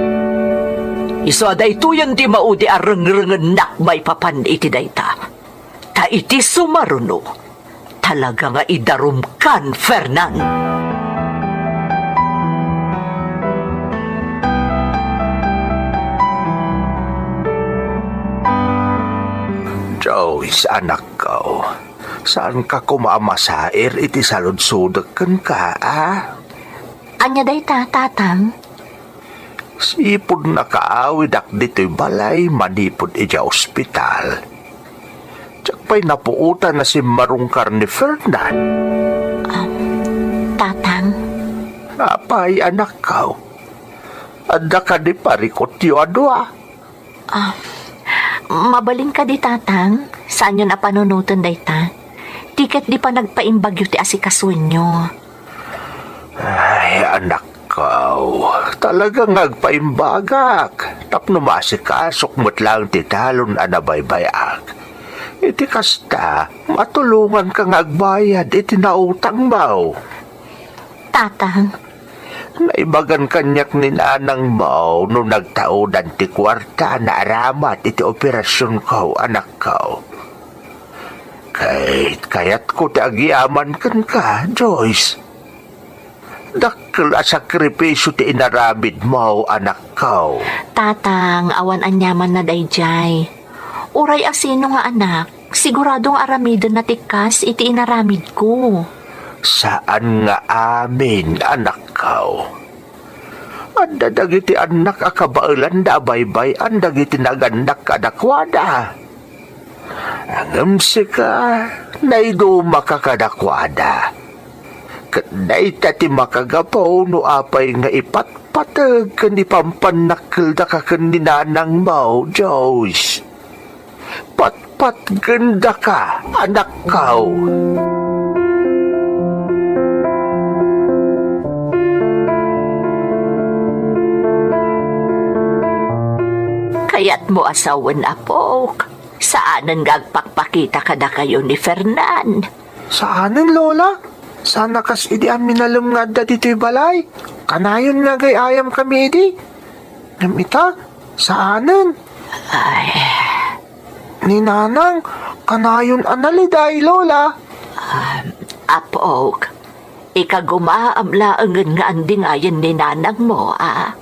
Isu a daytoyen ti maudi a rengrengennak maipapan iti dayta. Ta iti sumaruno, talaga nga idarumkan, Fernan. Joyce, anakko, saanka koma a masair iti saludsodek kenka, a? Ania dayta, Tatang? Sipud nakaawidak ditoy balay manipud idiay ospital, diak pay napuotan a simmarungkar ni Fernan. Ah, Tatang? Apay, anakko? Adda kadi parikutyo a dua? Ah, mabalin kadi, Tatang? Saanyon a panunoten dayta? Ti ket di panagpaimbagyo ti asikasoenyo. Ay, anakko, talaga nga agpaimbagak tapno maasikasok met laeng ti talon a nabaybay-ak. Iti kasta, matulonganka nga agbayad iti nautangmo. Tatang. Naibagan kaniak ni nanangmo no nagtaodan ti kuarta a naaramat iti operasionko, anakko. Ket kayatko ti agyamanak kenka, Joyce. Dakkel a sakrifisio ti inaramidmo, anakko. Tatang, awan aniamanna daydiay. Uray a sino nga anak, sigurado nga aramidenna ti kas iti inaramidko. Saan nga amin, anakko. Adda dagiti annak a kabaelanda a baybay-an dagiti nagannak kadakuada. Ngem sika, naidumaka kadakuada. Ket dayta ti makagapu no apay nga ipatpateg ken ipampannakkeldaka ken ni nanangmo, Joyce. Patpatgendaka, anakko. Kayatmo a sawen, apok. Saanen nga agpakpakita kadakayo ni Fernan. Saanen, Lola. Saan a kas idi a minalem nga adda ditoy balay. Kanayon nga agay-ayam kami idi. Ngem ita, saanen. Ay. Ni Nanang, kanayon a naliday, Lola. Ah, apok, ikagumaam laengen nga andingayen ni nanangmo, a?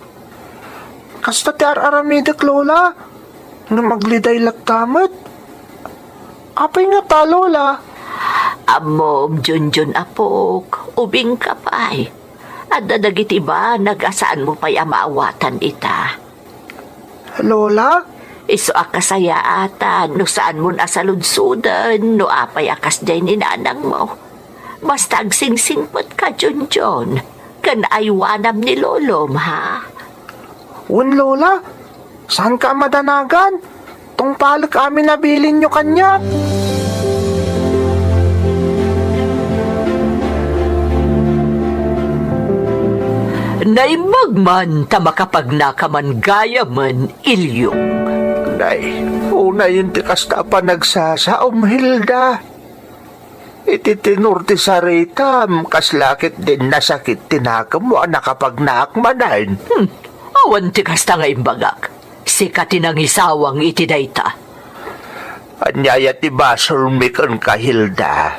Kasta ti ar-aramidek, Lola. Ngem agliday latta met. Apay ngata, Lola? Ammom, Junjun, apok, ubingka pay. Adda dagiti banag a saanmo pay a maawatan ita. Lola? Isu a kasayaatan no saanmon a saludsoden no apay a kasdiay ni nanangmo. Basta agsingsingpetka, Junjun, ken aywanam ni lolom, ha? Wen, Lola. Saanka a madanagan. Tungpalek amin a bilinyo kaniak. Naimbag man ta makapagnaka man gayamen, Ilyong. Nay, unayen ti kasta a panagsasaom, Hilda. Iti tenor ti saritam, kasla ket din nasakit ti nakemmo a nakapagnaak manen. Hmm, awan ti kasta nga imbagak. Sika ti nangisawang iti dayta. Ania aya ti basolmi kenka, Hilda?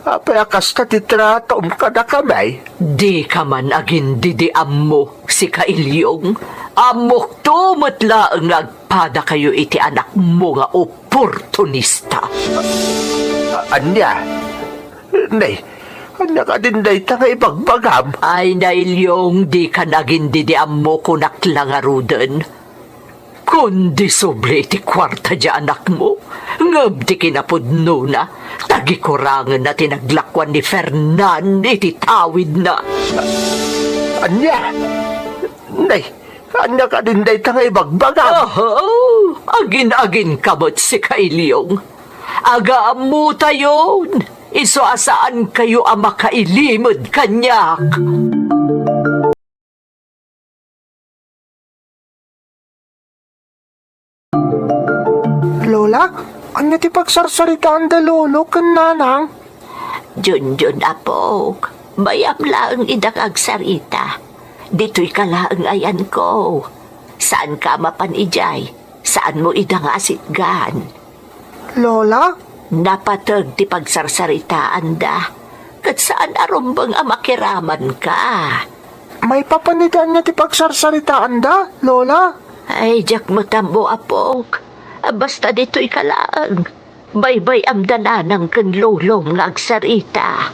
Apay a kasta ti tratom kadakami? Dika man agin-didiammo, sika Ilyong. Ammokto met laeng nga agpadakayo iti anakmo nga oportunista. A-, ania? Nay, ania kadin dayta nga ibagbagam? Ay, Ilyong, dika agin-didiammo, kunak la ngaruden. Kundi subli iti kuarta ti anakmo, ngem ti kinapudnona, tagikurangenna ti naglakuan ni Fernan iti tawidna. Ania? Nay, ania kadin dayta nga ibagbagam? Aha, agin-aginka met, sika Ilyong. Agaammotayon. Isu a saankayo a makailimed kaniak. Lola, ania ti pagsarsaritaanda Lolo ken Nanang? Junjun, apok, bay-am laeng ida nga agsarita. Ditoyka laeng, ayanko. Saanka a mapan idiay. Saanmo ida nga asitgan. Lola? Napateg ti pagsarsaritaanda, ket saan a rumbeng a makiramanka. Maipapan iti ania ti pagsarsaritaanda, Lola? Ay, diak met ammo, apok. Basta ditoyka laeng. Baybay-am da Nanang ken Lolom nga agsarita.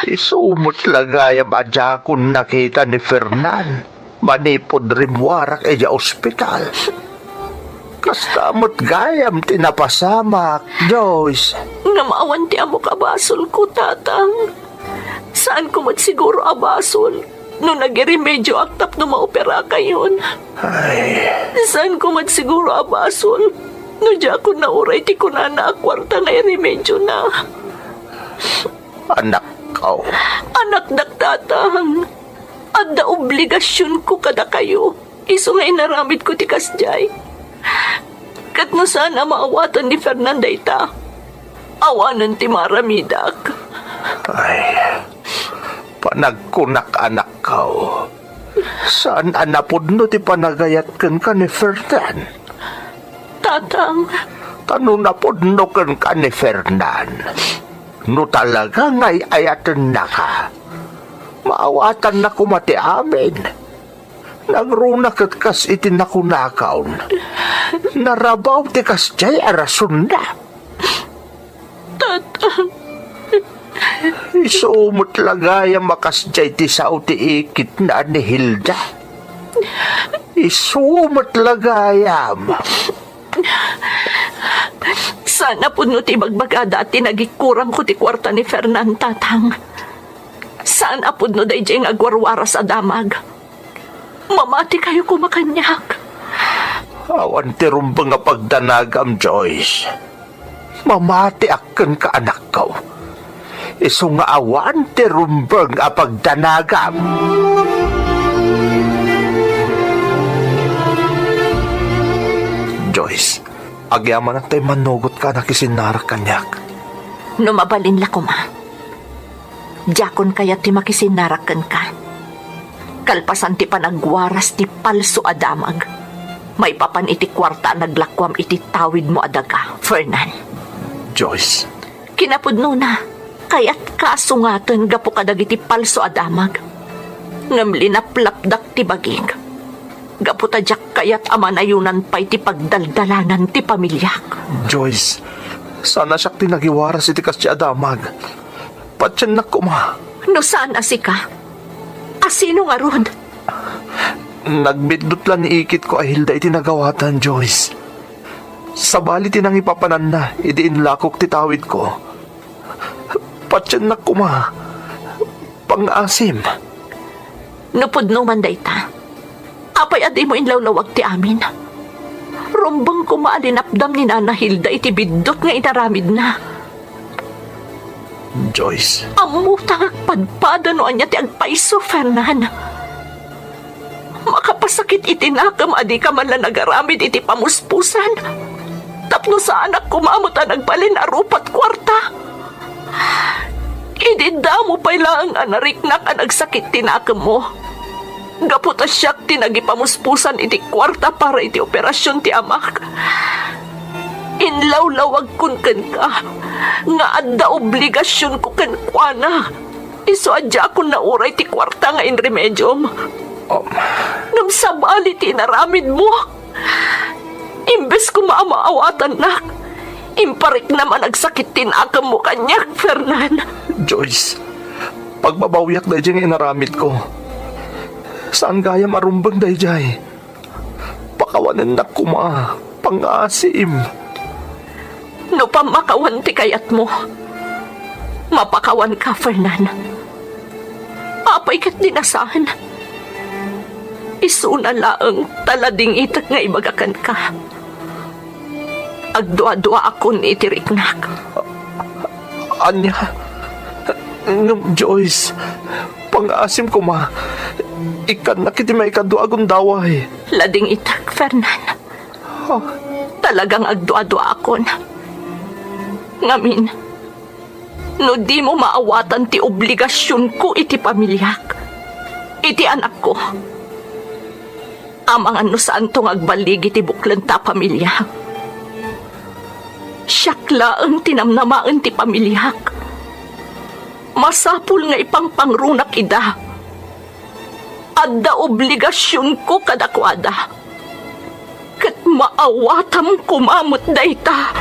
Isu met la gayam a diakon nakita ni Fernan manipud rimmuarak idiay ospital. Kasta met gayam ti napasamak, Joyce. Ngem awan ti ammok a basolko, Tatang. Saanko met siguro a basol no nagiremedioak tapno maoperakayon. Ay. Saanko met siguro a basol no diakon nauray ti kunana a kuarta nga iremediona. Anakko. Anakdak, Tatang. Adda obligasionko kadakayo. Isu nga inaramidko ti kasdiay. Ket no saan a maawatan ni Fernan dayta, awanen ti maaramidak. Ay, panagkunak, anakko. Saan a napudno ti panagayat kenka ni Fernan? Tatang. Ta no napudno kenka ni Fernan, no talaga nga ay-ayatennaka, maawatanna koma ti amin. Nangruna ket kas iti nakunakon, narabaw ti kasdiay a rasonna. Tatang. Isu met la gayam a kasdiay ti sao ti ikitna ni Hilda. Isu met la gayam. Saan a pudno ti ibagbagada a tinagikkuramko ti kuarta ni Fernan, Tatang. Saan a pudno daydiay nga agwarwaras a damag. Mamatikayo koma kaniak. Awan ti rumbeng a pagdanagam, Joyce. Mamatiak kenka, anakko. Isu nga awan ti rumbeng a pagdanagam. Joyce, agyamanak ta immannugotka a nakisinnarak kaniak. No mabalin la koma. Diakon kayat ti makisinnarak kenka. Kalpasan ti panagwaras ti palso a damag, maipapan iti kuarta a naglakuam iti tawidmo a daga, Fernan. Joyce. Kinapudnona, kayatka a sungaten gapu kadagiti palso a damag. Ngem linaplapdak ti bagik. Gapu ta diak kayat a manayonan pay ti pagdaldalanan ti pamiliak. Joyce, saan a siak ti nagiwaras iti kasdiay a damag. Patiennak koma. No saan a sika, a sino ngarud? Nagbiddut la ni ikitko a Hilda iti nagawatan, Joyce. Sabali ti nangipapananna idi inlakok ti tawidko. Patiennak koma. Pangngaasim. No pudno man dayta, apay a dimo inlawlawag ti amin? Rumbeng koma a linapdam ni Nana Hilda iti biddut nga inaramidna. Joyce. Ammota nga agpadpada no ania ti agpayso, Fernan. Makapasakit iti nakem a dika man la nagaramid iti pamuspusan. Tapno saanak koma met a nagbalin a rupa't kuarta. Idi damo pay laeng a nariknak a nagsakit ti nakemmo. Gapu ta siak ti nagipamuspusan iti kuarta para iti operasion ti amak. Inlawlawagkon kenka nga adda obligasionko kenkuana. Isu a diakon nauray ti kuarta nga inremediom. Um. Ngem sabali ti inaramidmo. Imbes koma a maawatannak, impariknam a nagsakit ti nakemmo kaniak, Fernan. Joyce, pagbabawiak daydiay nga inaramidko. Saan gayam a rumbeng daydiay. Pakawanennak koma, pangngaasim. No pammakawan ti kayatmo, mapakawanka, Fernan. Apay ket di nasaan? Isuna laeng ta ladingitek nga ibaga kenka. Agduaduaakon iti riknak. Ania? Ngem, Joyce, pangaasim koma. Ikkannak iti maikadua a gundaway. Ladingitek, Fernan. Talagang agduaduaakon. Ngamin, no dimo maawatan ti obligasionko iti pamiliak, iti anakko, amangan no saanto nga agballigi ti buklenta a pamilia. Siak laeng ti namnamaen ti pamiliak. Masapul nga ipangpangrunak ida. Adda obligasionko kadakuada. Ket maawatam koma met dayta.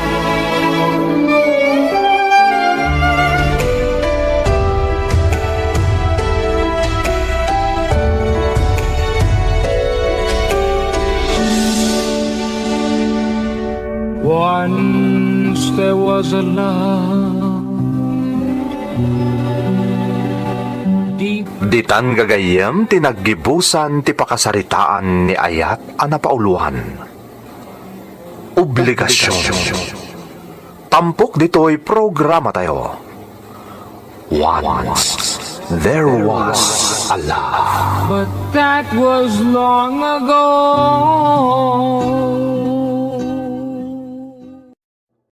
Once there was a love. Ditan gagayyem ti naggibusan ti pakasaritaan ni Ayat a napauluan. Obligasion. Tampok ditoy programatayo. Once there was a love. But that was long ago.